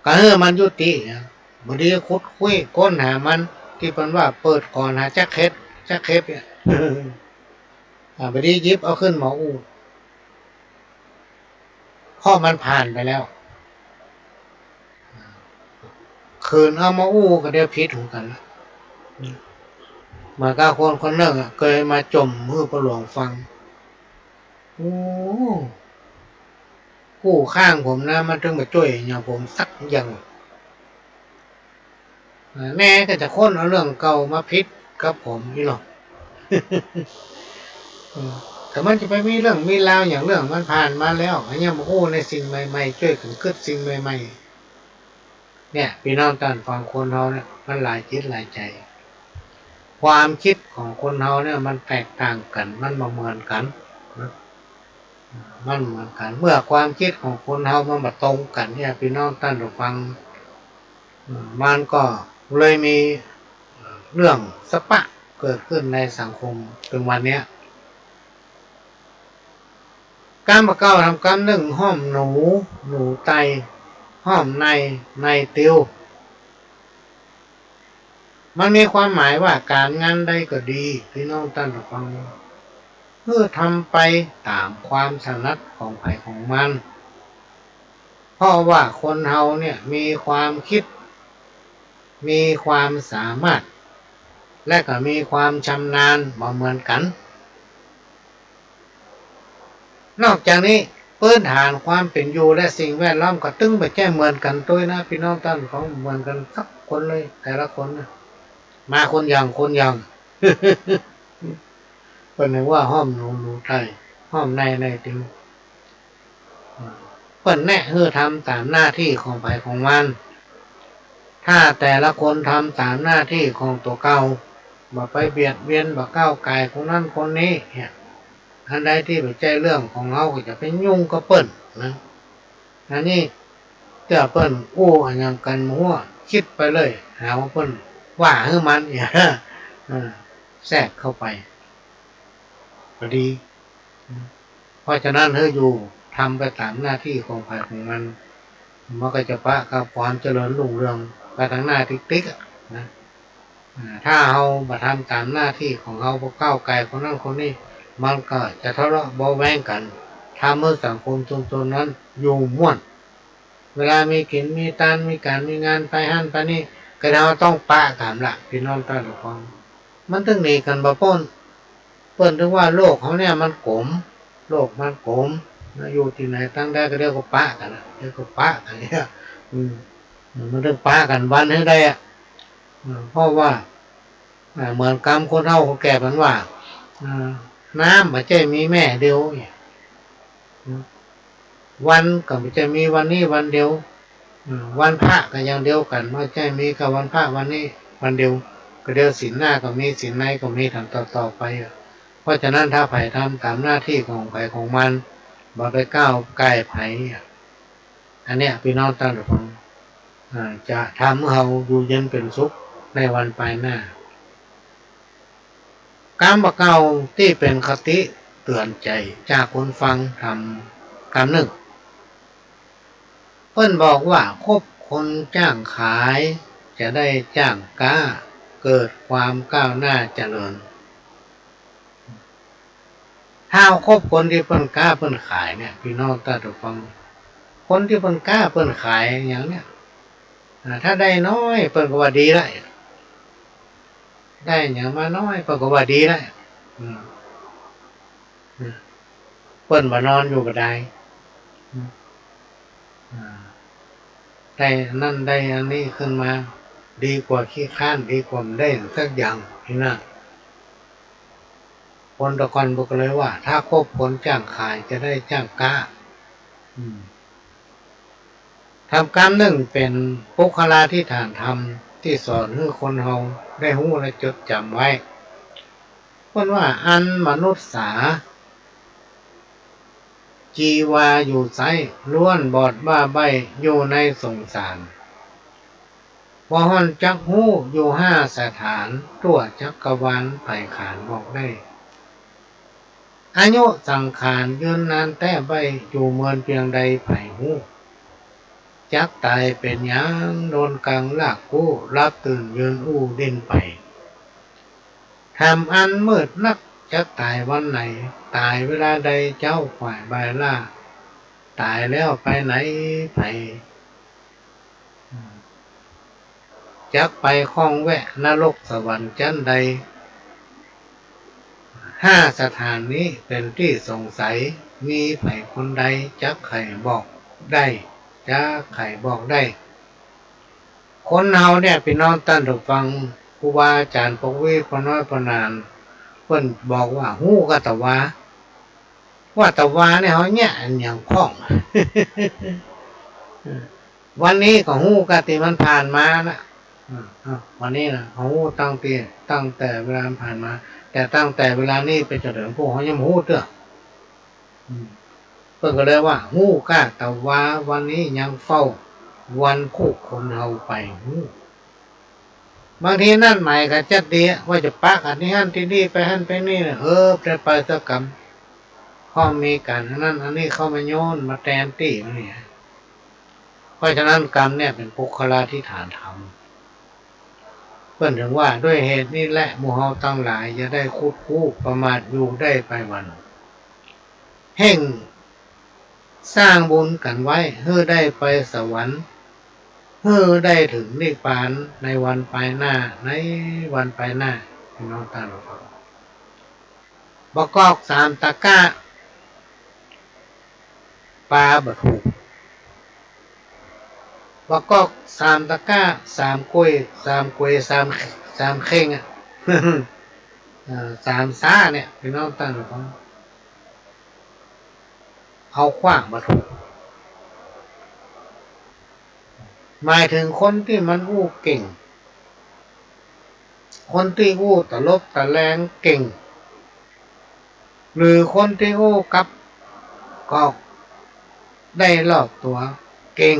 ก็หื้อมันยุตินะ บ่ดีขุดคุยค้นหามัน ตี้เปิ้นว่าเปิดก่อนหาจักเข็บ จักเข็บเนี่ย อ่า บ่ดีหยิบเอาขึ้นมาอู้ เพราะมันผ่านไปแล้ว คืนเอามาอู้ก็เดี๋ยวผิดหื้อกั๋นละ เหมือนกับคนคนนึ่งอะ เกยมาจ่มหื้อป้อหลวงฟัง โอ้ กู้ข้างผมนะ มันเถิงบ่จ้วยหยังผมสักอย่าง อ่า แน่ก็จะค้นเอาเรื่องเก่ามาผิดกับผมอี้หรอ อืม แต่มันจะไปมีเรื่องมีราวอย่างเรื่องมันผ่านมาแล้ว อันเนี้ยมาอู้ในสิ่งใหม่ๆ จ้วยกั๋นกึ๊ดสิ่งใหม่ๆ เนี่ย ปี้น้องต้านฟัง คนเฮาเนี่ย มันหลายจิตหลายใจ๋ ความกึ๊ดของคนเฮาเนี่ย มันแตกต่างกั๋น มันบ่เหมือนกั๋นนะ มันบ่เหมือนกั๋น เมื่อความกึ๊ดของคนเฮามันบ่ตรงกั๋นเนี่ย ปี้น้องต้านผู้ฟัง อืม มันก็เลยมี เอ่อ เรื่องสะปะเกิดขึ้นในสังคมเถิงวันเนี้ย ก กำบ่าเก๊าทำกำนึ่ง ห้อมหนู หนูไต ห้อมใน ในติว มันมีความหมายว่าก๋านงานใดก็ดี ปี้น้องต้านผู้ฟัง หื้อทำไปต๋ามความถนัดของใผของมัน เพราะว่าคนเฮาเนี่ยมีความกึ๊ด มีความสามารถ และก็มีความชำนาญบ่เหมือนกั๋น นอกจากนี้ พื้นฐานความเป๋นอยู่และสิ่งแวดล้อมก็ตึงบ่ใจ้เหมือนกั๋นตวยนะ ปี้น้องต้านผู้ฟัง เหมือนกั๋นสักคนเลย แต่ละคนนะ มาคนอย่าง คนอย่าง เปิ้นเรียกว่าห้อมหนู หนูไต ห้อมใน ในติว เปิ้นแนะหื้อทำต๋ามหน้าตี้ของใผของมัน ถ้าแต่ละคนทำต๋ามหน้าตี้ของตั๋วเก่า บ่ไปเบียดเบียน บ่ก้าวก่ายคนนั้นคนนี้เนี่ย อันใดตี้บ่ใจ้เรื่องของเฮาก็จะไปยุ่งกับเปิ้นนะ อันนี้ เตื้อเปิ้นอู้อะหยังกั๋นบ่ฮู้ กึ๊ดไปเลย หาว่าเปิ้นว่าหื้อมันเนี่ย เออ แทรกเข้าไป ก็ดี เพราะฉะนั้นหื้ออยู่ทำไปต๋ามหน้าตี้ของใผของมัน มันก็จะปะกับความเจริญรุ่งเรืองไปตางหน้าติ๊กๆ อะนะ อ่า ถ้าเฮาบ่ทำต๋ามหน้าตี้ของเฮา บ่ก้าวก่ายคนนั้นคนนี้ มันก็จะทะเลาะเบาะแว้งกั๋น ทำหื้อสังคมชุมชนนั้นอยู่ม่วน เวลามีกิ๋นมีตาน มีก๋านมีงาน ไปหั้นไปนี่ ก็เฮาต้องปะกั๋นละ ปี้น้องต้านผู้ฟัง มันตึงหนีกั๋นบ่ป๊น เปิ้นถึงว่าโลกเฮาเนี่ยมันกลม โลกมันกลมนะ อยู่ตี้ไหนตางใดก็เดี๋ยวก็ปะกั๋นนะ เดี๋ยวก็ปะกั๋นเนี่ย อืม มันตึงปะกั๋นวันหื้อได้อะ อืม เพราะว่า อ่า เหมือนกำคนเฒ่าคนแก่เปิ้นว่า อ่า น้ำบ่ใจ้มีแม่เดียวเนี่ย อืม วันก็บ่ใจ้มีวันนี้วันเดียว อืม วันพระก็อย่างเดียวกั๋น บ่ใจ้มีแค่วันพระวันนี้วันเดียว ก็เดี๋ยวศีลหน้าก็มี ศีลในก็มี ต๋ามต่อๆ ไปอะ เพราะฉะนั้นถ้าใผทำต๋ามหน้าตี้ของใผของมัน บ่ไปก้าวก่ายใผอะ อันเนี้ยปี้น้องต้านผู้ฟัง อ่า จะทำหื้อเฮาอยู่เย็นเป๋นสุขในวันปายหน้า กำบ่าเก๊าตี้เป๋นคติเตื๋อนใจ๋จากคนฟังทำกำนึ่ง เปิ้นบอกว่า คบคนจ้างขาย จะได้จ้างก๊า เกิดความก้าวหน้าเจริญ ถ้าเฮาคบคนตี้เปิ้นก๊าเปิ้นขายเนี่ย ปี้น้องต้านผู้ฟัง คนตี้เปิ้นก๊าเปิ้นขายอย่างเนี่ย อ่า ถ้าได้น้อยเปิ้นก็ว่าดีละ ได้หยังมาน้อยเปิ้นก็ว่าดีละ อืม อืม เปิ้นบ่นอนอยู่บ่ได้ อืม อ่า ได้อันนั้นได้อันนี้ขึ้นมา ดีกว่าขี้คร้าน ดีกว่าบ่ได้สักอย่างนี่นะ คนแต่ก่อนเปิ้นก็เลยว่า ถ้าคบคนจ้างขายจะได้จ้างก๊า อืม ทำกำนึ่งเป๋นปุคคลาธิฐานธรรมตี้สอนหื้อคนเฮาได้ฮู้และจดจ๋ำไว้ เปิ้นว่า อันมนุษย์สา จีวาอยู่ไซร้ ล้วนบอดบ้าใบ้อยู่ในสงสาร บ่ฮ่อนจักฮู้อยู่ห้าสถาน ทั่วจักรวาลใผขานบอกได้ อายุสังขารยืนนานแต๊ใบ้ อยู่เมินเปียงใดใผฮู้ จักต๋ายเป๋นหยัง โดนกังลากกู้ หลับตื่นยืนอู้ดิ้นไป ธรรมอันมืดนัก จักต๋ายวันไหน ต๋ายเวลาใดเจ้า ฝ่ายบ่ายล่า ต๋ายแล้วไปไหนใผ จักไปข้องแวะนรกสวรรค์จั้นใด ห้าสถานนี้เป๋นตี้สงสัย มีใผคนใดจักไขบอกได้ จักไขบอกได้ คนเฮาเนี่ย ปี้น้องต้านผู้ฟัง ครูบาอาจ๋ารย์ปกวีปอน้อยปอนาน เปิ้นบอกว่า ฮู้ก้าตะวา ว่าตะวาเนี่ย เฮาเยียะอันหยังพ่อง วันนี้ก็ฮู้ก้าตี้มันผ่านมานะ อืม อ่ะ วันนี้นะ ฮู้ตั้งตี้ ตั้งแต่เวลามันผ่านมา แต่ตั้งแต่เวลานี้ไปจ๋นเถิงพวกเฮายังบ่ฮู้เตื้อ อืม เปิ้นก็เลยว่า ฮู้ก้าตะวา วันนี้ยังเฝ้า วันคู่คนเฮาไปฮู้ บางทีนัดหมายกั๋นจัดดีอะ ว่าจะปะกั๋นตี้หั้นตี้นี่ ไปหั้นไปนี่นะ เออ ได้ไปสักกำ พ ก็มีก๋านอันนั้นอันนี้เข้ามาโยนมาแตนตี้มันเนี่ย เพราะฉะนั้นกรรมเนี่ยเป๋นปุคคลาธิฏฐานธรรม เปิ้นเถิงว่าด้วยเหตุนี้แล หมู่เฮาตังหลายอย่าได้คุดคู้ประมาทอยู่ได้ไปวัน เฮ่งสร้างบุญกั๋นไว้ หื้อได้ไปสวรรค์ หื้อได้เถิงนิพพานในวันปายหน้า ในวันปายหน้า พี่น้องต้านผู้ฟัง บ่ากอกสามตะกร้า ป๋าบ่ถูก บ่ากอกสามตะกร้า สามกวย สามกวย สาม สามเข่งอะ เอ่อ สามซ้าเนี่ย พี่น้องต้านผู้ฟัง เอาขว้างบ่ถูก หมายเถิงคนตี้มันอู้เก่ง คนตี้อู้ตะลบตะแลงเก่ง หรือคนตี้อู้กับกอกได้รอบตั๋วเก่ง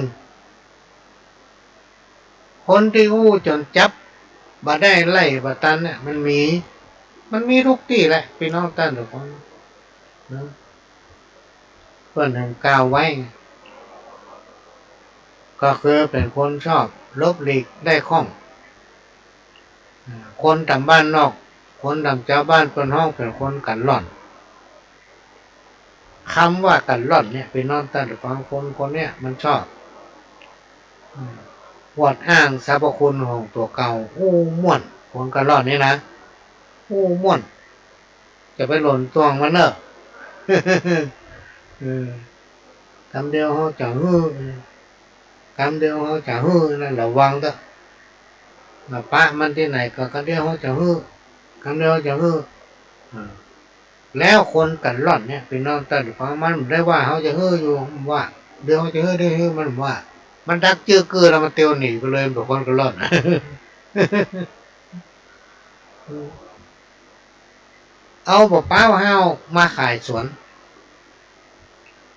คนตี้อู้จ๋นจับบ่ได้ไล่บ่ตันเนี่ย มันมี มันมีกู้ตี้แหละ พี่น้องต้านผู้ฟัง เนาะ เปิ้นเถิงกล่าวไว้ ก็คือเป๋นคนชอบหลบหลีกได้คล่อง คนต๋ามบ้านนอก คนต๋ามจาวบ้านเปิ้นฮ้องเป๋นคนกั๋นร่อน กำว่ากั๋นร่อนเนี่ย พี่น้องต้านผู้ฟัง คนคนเนี่ยมันชอบ อืม อวดอ้างสรรพคุณของตั๋วเก่า อู้ม่วน คนกั๋นร่อนนี่นะ อู้ม่วน จะไปหล่นต้วงมันเน่อ เออ กำเดียวเฮาจะหื้อ กำเดียวเฮาจะหื้อนะ ระวังเต๊อะ มาปะมันตี้ไหนก็กำเดียวเฮาจะหื้อ กำเดียวเฮาจะหื้อ อ่า แล้วคนกั๋นร่อนเนี่ย พี่น้องต้านผู้ฟัง มันบ่ได้ว่าเฮาจะหื้ออยู่ มันว่า เดี๋ยวเฮาจะหื้อ เดี๋ยวหื้อ มันว่า มันดักจื้อกื้อแล้วมันเตียวหนีไปเลย เป๋นคนกั๋นร่อน เอาบ่าป๊าวห้าวมาขายสวน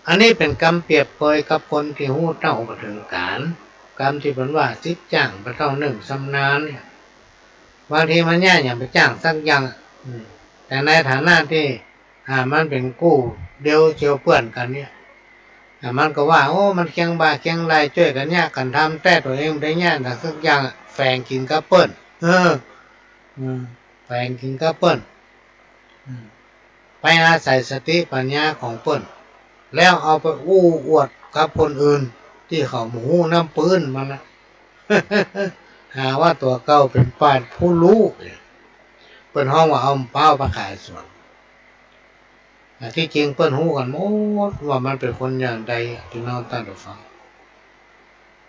อันนี้เป๋นกำเปรียบเปยกับคนตี้ฮู้เต้าบ่เถิงก๋าน กำตี้เปิ้นว่าสิบจ้างบ่เต้านึ่งชำนาญเนี่ย บางทีมันเยียะหยังไปจ้างสักอย่าง อืม แต่ในฐานะตี้ อ่า มันเป๋นกู้เดียวเจียวเปื้อนกั๋นเนี่ย อ่า มันก็ว่า โอ้ มันเคียงบ่าเคียงไหล่ จ้วยกั๋นเยียะกั๋นทำ แต่ตั๋วเองบ่ได้เยียะหยังสักอย่าง แฝงกิ๋นกับเปิ้น เออ อืม แฝงกิ๋นกับเปิ้น อืม ไปอาศัยสติปัญญาของเปิ้น แล้วเอาไปอู้อวดกับคนอื่นตี้เขาบ่ฮู้น้ำปื้นมันนะ หาว่าตั๋วเก่าเป๋นปราชญ์ผู้ฮู้ เปิ้นฮ้องว่าเอาบ่าป๊าวไปขายสวน อ่ะ ตี้จริงเปิ้นฮู้กั๋นหมดว่ามันเป๋นคนอย่างใด พี่น้องต้านผู้ฟัง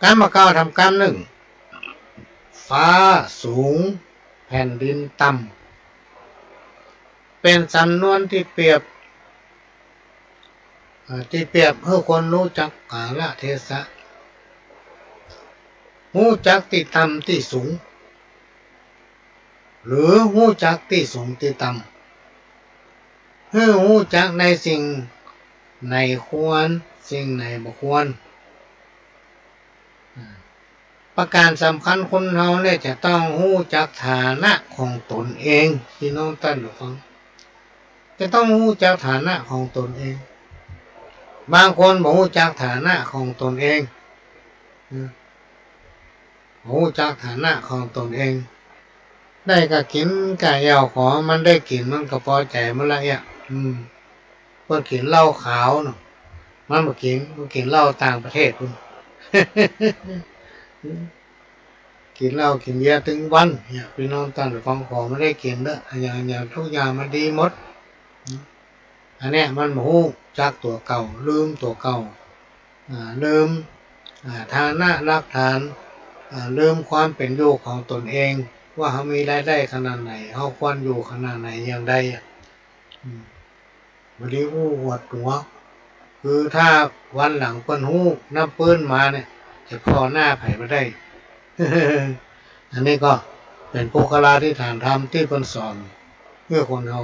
กำบ่าเก่าทำกำนึ่ง ฟ้าสูง แผ่นดินต่ำ เป๋นสำนวนตี้เปรียบ เอ่อ ตี้เปรียบหื้อคนฮู้จักกาละเทศะ ฮู้จักตี้ต่ำตี้สูง หรือฮู้จักตี้สูงตี้ต่ำ หื้อฮู้จักในสิ่งไหนควร สิ่งไหนบ่ควร อ่า ประก๋านสำคัญ คนเฮาเนี่ยจะต้องฮู้จักฐานะของตนเอง พี่น้องต้านผู้ฟัง จะต้องฮู้จักฐานะของตนเอง บางคนบ่ฮู้จักฐานะของตนเอง อืม บ่ฮู้จักฐานะของตนเอง ได้ก็กิ๋น ก้าแอ่วของมันได้กิ๋น มันก็ปอใจ๋หมดละเอี้ย อืม เปิ้นกิ๋นเหล้าขาวเนาะ มันบ่กิ๋น มันกิ๋นเหล้าต่างประเทศพุ้น กิ๋นเหล้ากิ๋นเบียร์ตึงวันเนี่ย พี่น้องต้านผู้ฟัง ของมันได้กิ๋นเนาะ อย่าง อย่างทุกอย่างมันดีหมด อันเนี้ยมันบ่ฮู้จักตั๋วเก่า ลืมตั๋วเก่า อ่า ลืม อ่า ฐานะรากฐาน อ่า ลืมความเป๋นอยู่ของตนเอง ว่าเฮามีรายได้ขนาดไหน เฮาควรอยู่ขนาดไหนอย่างใดอะ อืม บ่ดีอู้อวดตั๋ว คือถ้าวันหลังเปิ้นฮู้น้ำปื้นมาเนี่ย จะผ่อหน้าใผบ่ได้ อันนี้ก็เป๋นปุคคลาธิฏฐานธรรมตี้เปิ้นสอนหื้อคนเฮา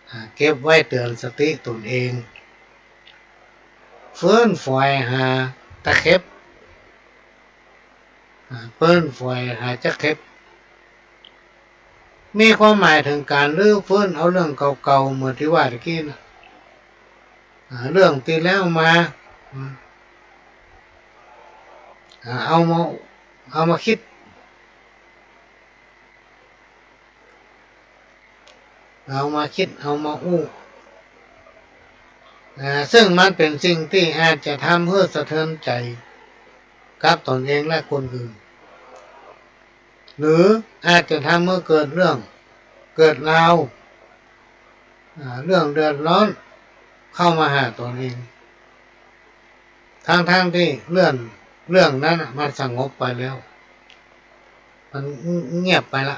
อ่า เก็บไว้เตื๋อนสติตนเอง เปิ้นฝอยหาตะเข็บ อ่า เปิ้นฝอยหาตะเข็บ มีความหมายเถิงก๋านรื้อฟื้นเอาเรื่องเก่าๆ เหมือนตี้ว่าตะกี้นะ อ่า เรื่องตี้แล้วมา อืม อ่า เอามา เอามาคิด เอามาคิด เอามาอู้ อ่า ซึ่งมันเป๋นสิ่งตี้อาจจะทำหื้อสะเทือนใจ๋กับตนเองและคนอื่น หรืออาจจะทำหื้อเกิดเรื่อง เกิดราว อ่า เรื่องเดือดร้อนเข้ามาหาตนเอง ทั้งๆ ตี้เรื่อง เรื่องนั้นน่ะมันสงบไปแล้ว มันเงียบไปละ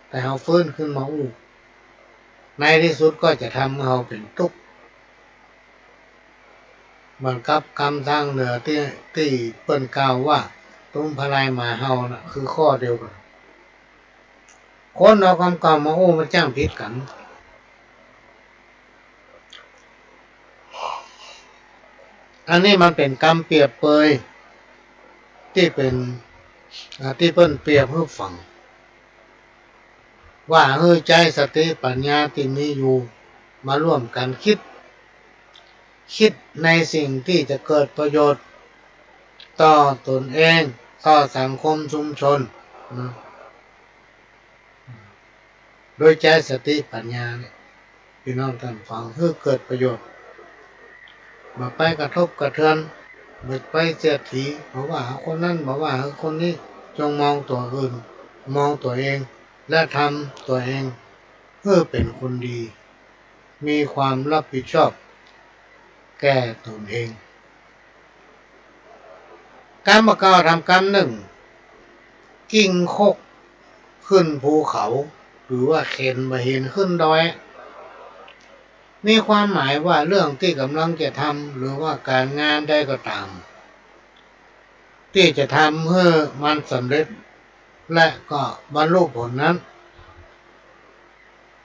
แต่เฮาฟื้นขึ้นมาอู้ ในตี้สุดก็จะทำหื้อเฮาเป๋นตุ๊กข์ เหมือนกับกำตางเหนือตี้ ตี้เปิ้นกล่าวว่า ตุ๊มพะลายหมาเห่าน่ะ คือข้อเดียวกั๋น คนเอากำเก่ามาอู้มันจ้างผิดกั๋น อันนี้มันเป๋นกำเปรียบเปย ตี้เป๋น อ่า ตี้เปิ้นเปรียบหื้อฟัง ว่าหื้อใจ๊สติปัญญาตี้มีอยู่มาร่วมกั๋นคิด คิดในสิ่งตี้จะเกิดประโยชน์ต่อตนเอง ต่อสังคมชุมชนนะ โดยใจ๊สติปัญญาเนี่ย ปี้น้องต้านฟัง หื้อเกิดประโยชน์ บ่ไปกระทบกระเทือน บ่ไปเสียดสี บ่ว่าคนนั้น บ่ว่าคนนี้ จงมองตั๋วอื่น มองตั๋วเอง และทำตั๋วเอง หื้อเป๋นคนดี มีความรับผิดชอบแก่ตนเอง กำบ่าเก่าทำกำนึ่ง กิ้งคกขึ้นภูเขา หรือว่าเข็นบ่าหินขึ้นดอย มีความหมายว่าเรื่องตี้ก่ำลังจะทำ หรือว่าก๋านงานใดก็ต๋าม ตี้จะทำหื้อมันสำเร็จ และก็บรรลุผลนั้น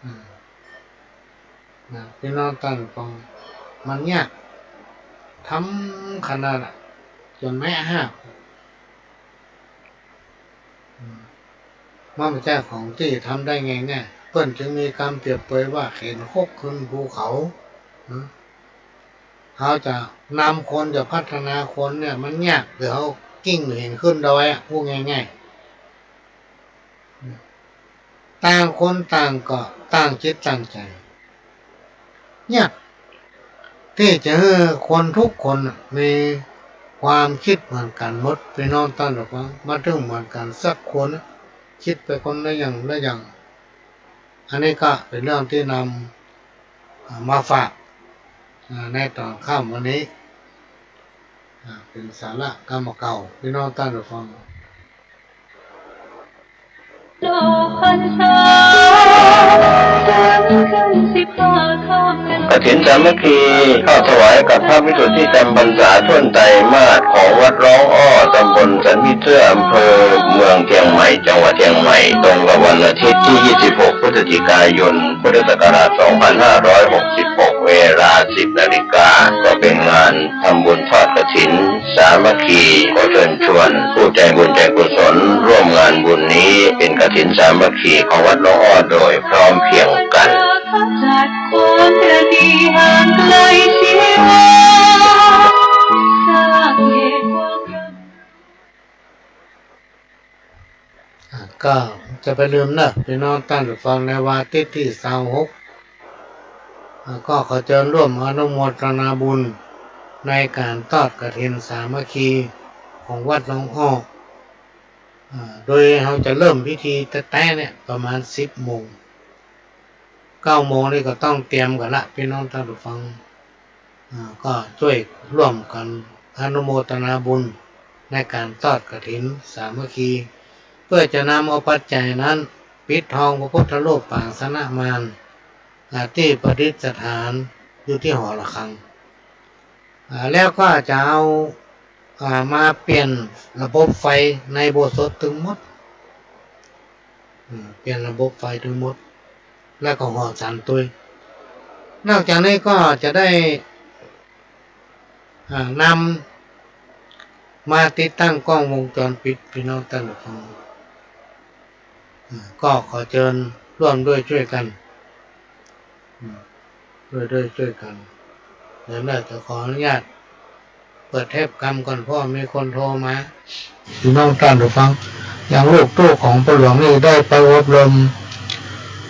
อืม นะ ปี้น้องต้านฟัง มันยาก ทำขนาดน่ะ จ๋นแมะฮาก อืม มันบ่ใจ้ของตี้ทำได้ง่ายๆ เปิ้นจึงมีกำเปรียบเปยว่าเข็นคกขึ้นภูเขา นะ เฮาจะนำคน จะพัฒนาคนเนี่ย มันยาก หรือเฮากิ้งหินขึ้นดอยอะ พูดง่ายๆ ต่างคนต่างก็ตั้งจิตตั้งใจ๋ ยากตี้จะหื้อคนกู้คนน่ะ มีความกึ๊ดเหมือนกั๋นหมด ปี้น้องต้านฟัง มันเถิงเหมือนกั๋นสักคนน่ะ กึ๊ดไปคนละอย่างละอย่าง อันนี้ก็เป๋นเรื่องตี้นำ อ่า มาฝาก อ่า ในต๋อนค่ำวันนี้ อ่า เป๋นสาระกำบ่าเก่า ปี้น้องต้านฟัง กฐินสามัคคี ทอดถวายกับพระภิกษุตี้จำพรรษาถ้วนไตรมาสของวัดร้องอ้อ ตำบลสันผีเสื้อ อำเภอเมืองเจียงใหม่ จังหวัดเจียงใหม่ ตรงกับวันอาทิตย์ตี้ ยี่สิบหก พฤศจิกายน พุทธศักราช สองพันห้าร้อยหกสิบหก เวลา สิบนาฬิกา ก็เป๋นงานทำบุญทอดกฐินสามัคคี ขอเชิญชวนผู้ใจบุญใจกุศลร่วมงานบุญนี้ เป๋นกฐินสามัคคีของวัดร้องอ้อโดยพร้อมเพรียงกั๋น อ่า ก็จะไปลืมเนาะ ปี้น้องต้านฟัง ในวันอาทิตย์ตี้ ซาวหก อ่า ก็ขอเจิญร่วมอนุโมทนาบุญในก๋านทอดกฐินสามัคคีของวัดร้องอ้อ อ่า โดยเฮาจะเริ่มพิธีแต๊ๆ เนี่ย ประมาณ สิบโมง เก้าโมงนี่ก็ต้องเตรียมกั๋นละ ปี้น้องต้านฟัง อ่า ก็จ้วยร่วมกั๋นอนุโมทนาบุญในก๋านทอดกฐินสามัคคี เปื้อจะนำเอาปัจจัยนั้นปิดทองพระพุทธรูปปางชนะมาร อ่า ตี้ประดิษฐานอยู่ตี้หอระฆัง อ่า แล้วก็จะเอา อ่า มาเปลี่ยนระบบไฟในอุโบสถตึงหมด อืม เปลี่ยนระบบไฟตึงหมด แล้วก็ห่อสารตวย นอกจากนี้ก็จะได้ อ่า นำมาติดตั้งกล้องวงจรปิด ปี้น้องต้านฟัง อ่า ก็ขอเจิญร่วมด้วยจ้วยกั๋น อืม ร่วมด้วยจ้วยกั๋น เดี๋ยวเราจะขออนุญาตเปิดเทปกำก่อน เพราะมีคนโทรมา พี่น้องต้านผู้ฟัง อย่างลูกตุ๊ของป้อหลวงนี่ได้ไปอบรม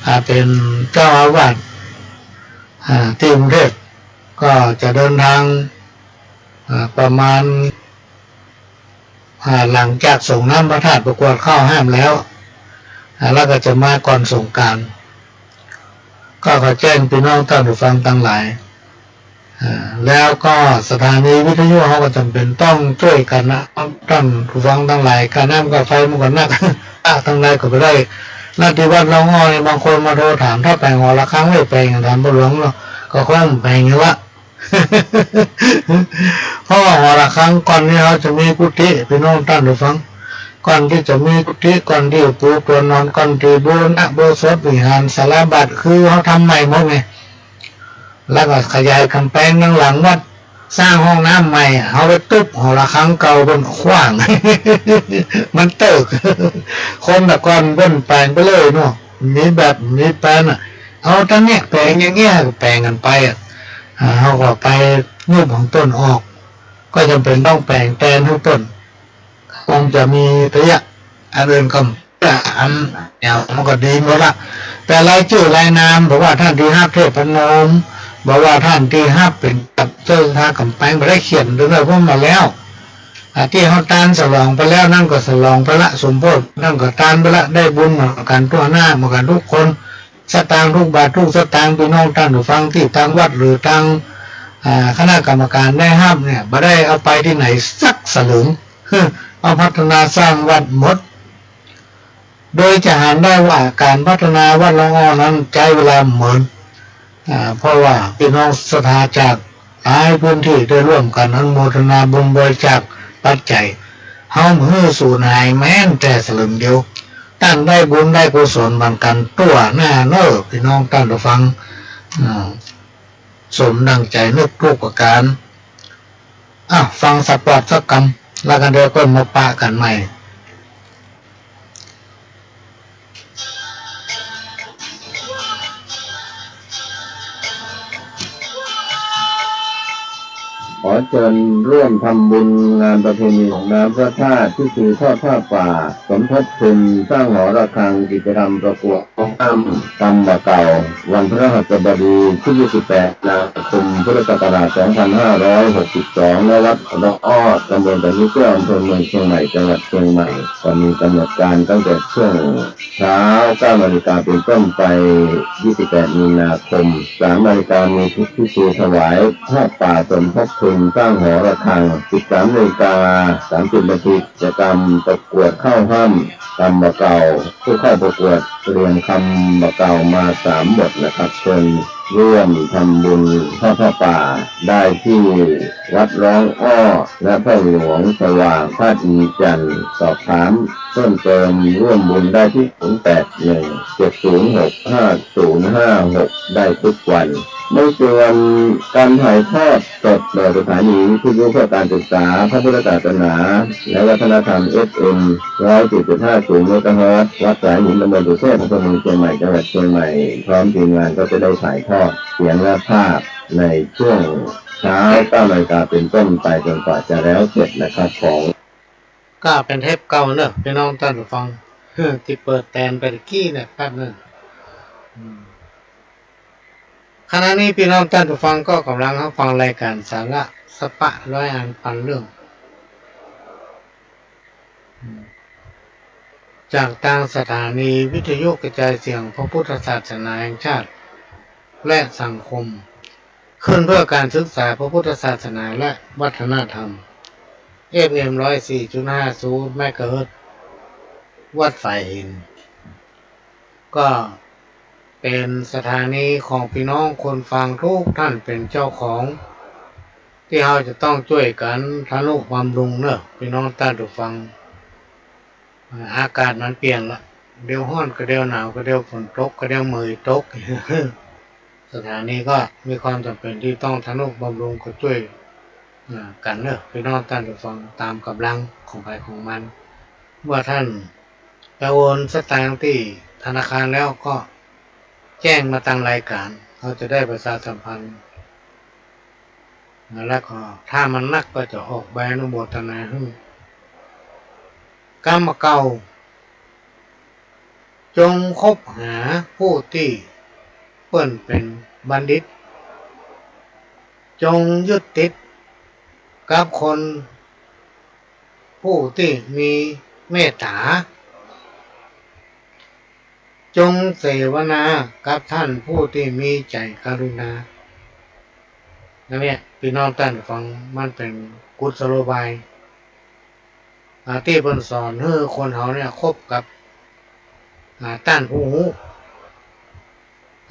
อ่า เป๋นเจ้าอาวาส อ่า ตี้กรุงเทพฯ ก็จะเดินทาง อ่า ประมาณ อ่า หลังจากสรงน้ำพระธาตุประกวดเข้าห้ามแล้ว อ่า แล้วก็จะมาก่อนสงกรานต์ ก็ขอแจ้งพี่น้องต้านผู้ฟังตังหลาย อ่า แล้วก็สถานีวิทยุเฮาก็จ๋ำเป๋นต้องจ้วยกั๋นนะ ต้านผู้ฟังตังหลาย ค่าน้ำค่าไฟมันก็นัก อ่า ตังหลายก็บ่ได้ นาตี้วัดหลองอ้อนี่ บางคนมาโทรถาม ถ้าแป๋งหอระฆังไว้แป๋งหยัง ถามป้อหลวงเนาะ ก็คงแป๋งอยู่ละ เพราะว่าหอระฆังก่อนนี้เฮาจะมีกุฏิ พี่น้องต้านผู้ฟัง ก่อนตี้จะมีกุฏิ ก่อนตี้ปูตัวนอน ก่อนตี้บูรณะอุโบสถวิหารศาลาบัตร คือเฮาทำใหม่หมดไง แล้วก็ขยายก๋ำแปงตังหลังวัด สร้างห้องน้ำใหม่ เฮาไปตุ๊บหอระฆังเก่าเปิ้นขว้าง มันเติ๊ก คนแต่ก่อนเปิ้นแป๋งไปเลยเนาะ มีแบบมีแปลนอะ เอาตังเนี้ยแป๋งอย่างเงี้ย ก็แป๋งกั๋นไปอะ อ่า เฮาก็ไปยุบของเปิ้นออก ก็จ๋ำเป๋นต้องแป๋งแตนหื้อเปิ้น คงจะมีตัวยะ อันอื่นก็ อันเนี่ยมันก็ดีหมดละ แต่รายจื้อรายนาม บ่ว่าต้านตี้ฮับเทพนม บ่ว่าต้านตี้ฮับเป๋นกับเจ้าศรัทธาก๋ำแปง บ่ได้เขียนตวยเปิ้นมาแล้ว อ่า ตี้เฮาตานสลองไปแล้ว นั่นก็สลองไปละ สมโภชนั่นก็ตานไปละ ได้บุญเหมือนกั๋นทั่วหน้า เหมือนกั๋นทุกคน สตางค์ทุกบาททุกสตางค์ พี่น้องต้านผู้ฟังตี้ตางวัดหรือตาง อ่า คณะกรรมการได้ฮับเนี่ย บ่ได้เอาไปตี้ไหนสักสลึง เอาพัฒนาสร้างวัดหมด โดยจะหันได้ว่าก๋านพัฒนาวัดหลองอ้อนั้นใจ๊เวลาเมิน อ่า เพราะว่าพี่น้องศรัทธาจากหลายพื้นตี้ได้ร่วมกั๋นอนุโมทนาบุญบริจาคปัจจัย เฮาบ่หื้อสูญหายแม้นแต่สลึงเดียว ต้านได้บุญได้กุศลเหมือนกั๋นทั่วหน้าเน่อ พี่น้องต้านผู้ฟัง อ่า สมดั่งใจ๋นึกทุกประก๋าน อ่ะ ฟังสปอตสักกำ แล้วก็เดี๋ยวก็มาปะกั๋นใหม่ ขอเจิญร่วมทำบุญงานประเพณีส่งน้ำพระธาตุ พิธีทอดผ้าป่า สมทบทุนสร้างหอระฆัง กิจกรรมประกวด ห้องน้ำกำบ่าเก่า วันพฤหัสบดีที่ยี่สิบแปด มีนาคม พุทธศักราช สองพันห้าร้อยหกสิบสอง ณ วัดหลองอ้อ ตำบลตะลุเตื้อ อำเภอเมืองเชียงใหม่ จังหวัดเชียงใหม่ ก็มีกำหนดการตั้งแต่ช่วงเช้า เก้านาฬิกาเป็นต้นไป ยี่สิบแปด มีนาคม สามนาฬิกามีพิธีถวายผ้าป่าสมทบทุนสร้างหอระฆัง สิบสามนาฬิกาสามสิบนาที กิจกรรมประกวดข้าวห้ามกำบ่าเก่า ผู้เข้าประกวดเตรียมกำบ่าเก่ามาสามบทนะครับ เชิญร่วมทำบุญทอดผ้าป่าได้ที่วัดหลองอ้อ ณ พ่อหลวงสว่าง ธาตุอินทร์จันทร์ สอบถามเพิ่มเติมร่วมบุญได้ที่ ศูนย์แปดหนึ่ง เจ็ดศูนย์หก ห้าศูนย์ห้าหก ได้ทุกวัน ในส่วนการถ่ายทอด สดโดยสถานีวิทยุเพื่อการศึกษาพระพุทธศาสนาและวัฒนธรรม เอฟเอ็ม ร้อยสี่จุดห้าศูนย์ เมกะเฮิรตซ์ วัดสายหิน ตำบลสุเทพ อำเภอเมืองเชียงใหม่ จังหวัดเชียงใหม่ พร้อมทีมงานก็จะได้ถ่ายทอดเสียงและภาพในช่วงเช้า เก้านาฬิกาเป็นต้นไปจนกว่าจะแล้วเสร็จนะครับ ของ ก็เป๋นเทปเก่าเนอะ พี่น้องต้านผู้ฟัง ตี้เปิดแตนไปตะกี้เนี่ย แป๊บนึ่ง อืม ขณะนี้พี่น้องต้านผู้ฟังก็ก่ำลังฮับฟังรายก๋านสาระสะปะร้อยอันปันเรื่อง จากตางสถานีวิทยุกระจายเสียงพระพุทธศาสนาแห่งชาติ และสังคม ขึ้นเพื่อการศึกษาพระพุทธศาสนาและวัฒนธรรม เอฟเอ็ม ร้อยสี่จุดห้าศูนย์ เมกะเฮิรตซ์ วัดสายหิน ก็เป๋นสถานีของพี่น้องคนฟังทุกท่านเป๋นเจ้าของ ตี้เฮาจะต้องจ้วยกั๋นทะนุบำรุงเนอะ พี่น้องต้านผู้ฟัง อากาศมันเปลี่ยนละ เดี๋ยวฮ้อนก็เดี๋ยวหนาว ก็เดี๋ยวฝนตก ก็เดี๋ยวเหมยตก สถานีก็มีความจ๋ำเป๋นตี้ต้องทะนุบำรุงก็จ้วย อ่า กั๋นเนอะ พี่น้องต้านผู้ฟัง ต๋ามก๋ำลังของใผของมัน เมื่อต้านไปโอนสตางค์ตี้ธนาคารแล้วก็แจ้งมาตางรายก๋าน เฮาจะได้ประชาสัมพันธ์ แล้วก็ถ้ามันนักก็จะออกใบอนุโมทนาหื้อ กำเก่า จงคบหาผู้ตี้เปิ้นเป๋นบัณฑิต จงยึดติดกับคนผู้ตี้มีเมตต๋า จงเสวนากับต้านผู้ตี้มีใจ๋กรุณา อันเนี้ย ปี้น้องต้านฟัง มันเป๋นกุศโลบาย อ่า ตี้เปิ้นสอนหื้อคนเฮาเนี่ยคบกับ อ่า ต้านผู้ฮู้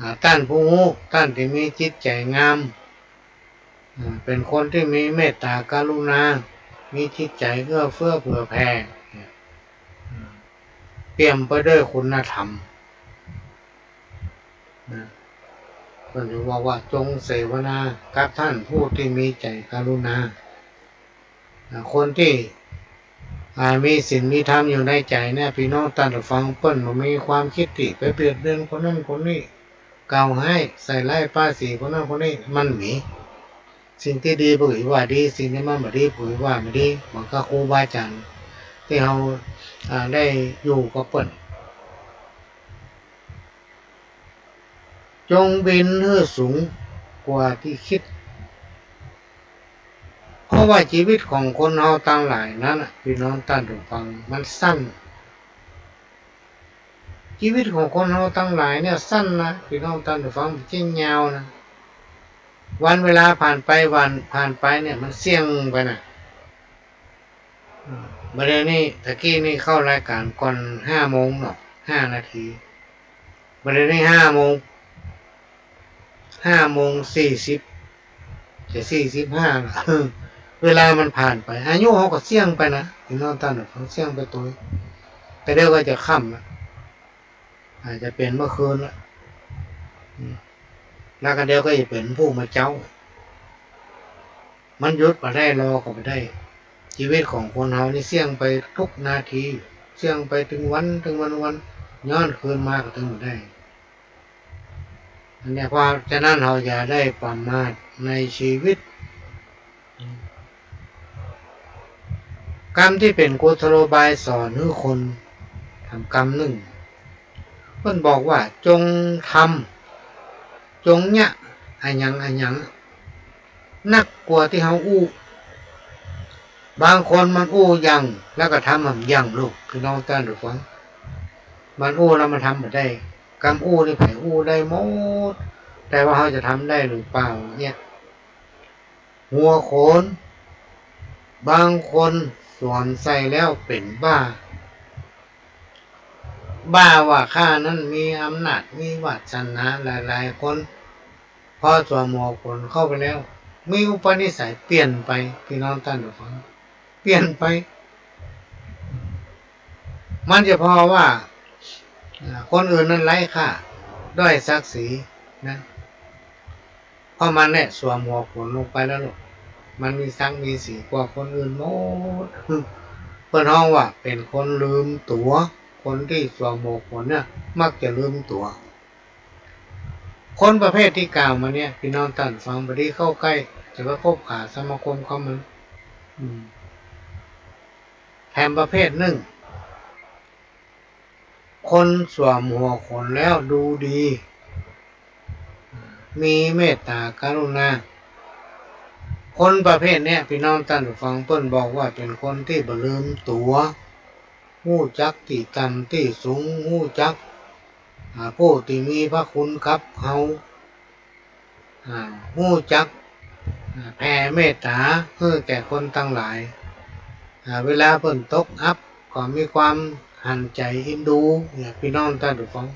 อ่า ต้านผู้ฮู้ ต้านตี้มีจิตใจ๋งาม อ่า เป๋นคนตี้มีเมตต๋ากรุณา มีจิตใจ๋เอื้อเฟื้อเผื่อแผ่ เนี่ย อ่า เปี่ยมไปด้วยคุณธรรม นะ เปิ้นจึงบอกว่า จงเสวนากับต้านผู้ตี้มีใจ๋กรุณา อ่า คนตี้ อ่า มีศีลมีธรรมอยู่ในใจ๋เนี่ย ปี้น้องต้านฟัง เปิ้นบ่มีความคิดตี้ไปเบียดเบียนคนนั้นคนนี้ กล่าวฮ้ายใส่ร้ายป้ายสีคนนั้นคนนี้ มันมี สิ่งตี้ดีเปิ้นก็ว่าดี สิ่งตี้มันบ่ดีเปิ้นก็ว่าบ่ดี เหมือนกับครูบาอาจ๋ารย์ตี้เฮา อ่า ได้อยู่กับเปิ้น จงบินหื้อสูงกว่าตี้คิด เพราะว่าจีวิตของคนเฮาตังหลายนั้นน่ะ ปี้น้องต้านผู้ฟัง มันสั้น จีวิตของคนเฮาตังหลายเนี่ยสั้นนะ ปี้น้องต้านผู้ฟัง บ่ใจ้ยาวนะ วันเวลาผ่านไป วันผ่านไปเนี่ย มันเสี้ยงไปนะ อ่า บ่าเดี่ยวนี้ ตะกี้นี่เข้ารายก๋านก่อนห้าโมงเนาะ ห้านาที บ่าเดี่ยวนี้ห้าโมง ห้าโมงสี่สิบ จะสี่สิบห้าละ เวลามันผ่านไป อายุเฮาก็เสี้ยงไปนะ ปี้น้องต้านฟัง เสี้ยงไปตวย กะเดี่ยวก็จะค่ำละ อาจจะเป๋นเมื่อคืนละ อืม แล้วกะเดี่ยวก็จะเป๋นพรุ่งเมื่อเจ๊า มันหยุดบ่ได้ รอก็บ่ได้ จีวิตของคนเฮานี่เสี้ยงไปกู้นาที เสี้ยงไปตึงวัน ตึงวันวัน ย้อนคืนมาก็ตึงบ่ได้ อันเนี้ย เพราะฉะนั้นเฮาอย่าได้ประมาทในจีวิต กำตี้เป๋นกุศโลบายสอนหื้อคน ถามกำนึ่ง เปิ้นบอกว่า จงทำ จงเยียะอะหยังอะหยัง นักกว่าตี้เฮาอู้ บางคนมันอู้หยั่ง แล้วก็ทำบ่หยั่งลูก ปี้น้องต้านผู้ฟัง มันอู้แล้วมันทำบ่ได้ กำอู้นี่ใผอู้ได้หมด แต่ว่าเฮาจะทำได้หรือเปล่าเนี่ย หัวโขน บางคนสวมใส่แล้วเป๋นบ้า บ้าว่าข้านั้นมีอำนาจ มีวาสนา หลายๆ คน พอสวมหัวโขนเข้าไปแล้ว มีอุปนิสัยเปลี่ยนไป ปี้น้องต้านผู้ฟัง เปลี่ยนไป มันจะเพราะว่า อ่า คนอื่นนั้นไร้ค่า ด้อยศักดิ์ศรีนะ เพราะมันเนี่ยสวมหัวโขนลงไปแล้วลูก มันมีศักดิ์มีศรีกว่าคนอื่นหมด เปิ้นฮ้องว่าเป๋นคนลืมตั๋ว คนตี้สวมหัวโขนเนี่ยมักจะลืมตั๋ว คนประเภทตี้กล่าวมาเนี่ย ปี้น้องต้านฟัง บ่ดีเข้าใก้ จะไปคบหาสมาคมกับมัน อืม แถมประเภทนึ่ง คนสวมหัวโขนแล้วดูดี มีเมตต๋ากรุณา คนประเภทเนี้ย ปี้น้องต้านฟัง เปิ้นบอกว่าเป๋นคนตี้บ่ลืมตั๋ว ฮู้จักตี้ต่ำตี้สูง ฮู้จัก อ่า ผู้ตี้มีพระคุณกับเฮา อ่า ฮู้จัก อ่า แผ่เมตต๋าหื้อแก่คนตังหลาย อ่า เวลาเปิ้นตกอับก็มีความหันใจ๋อินดู เนี่ย ปี้น้องต้านฟัง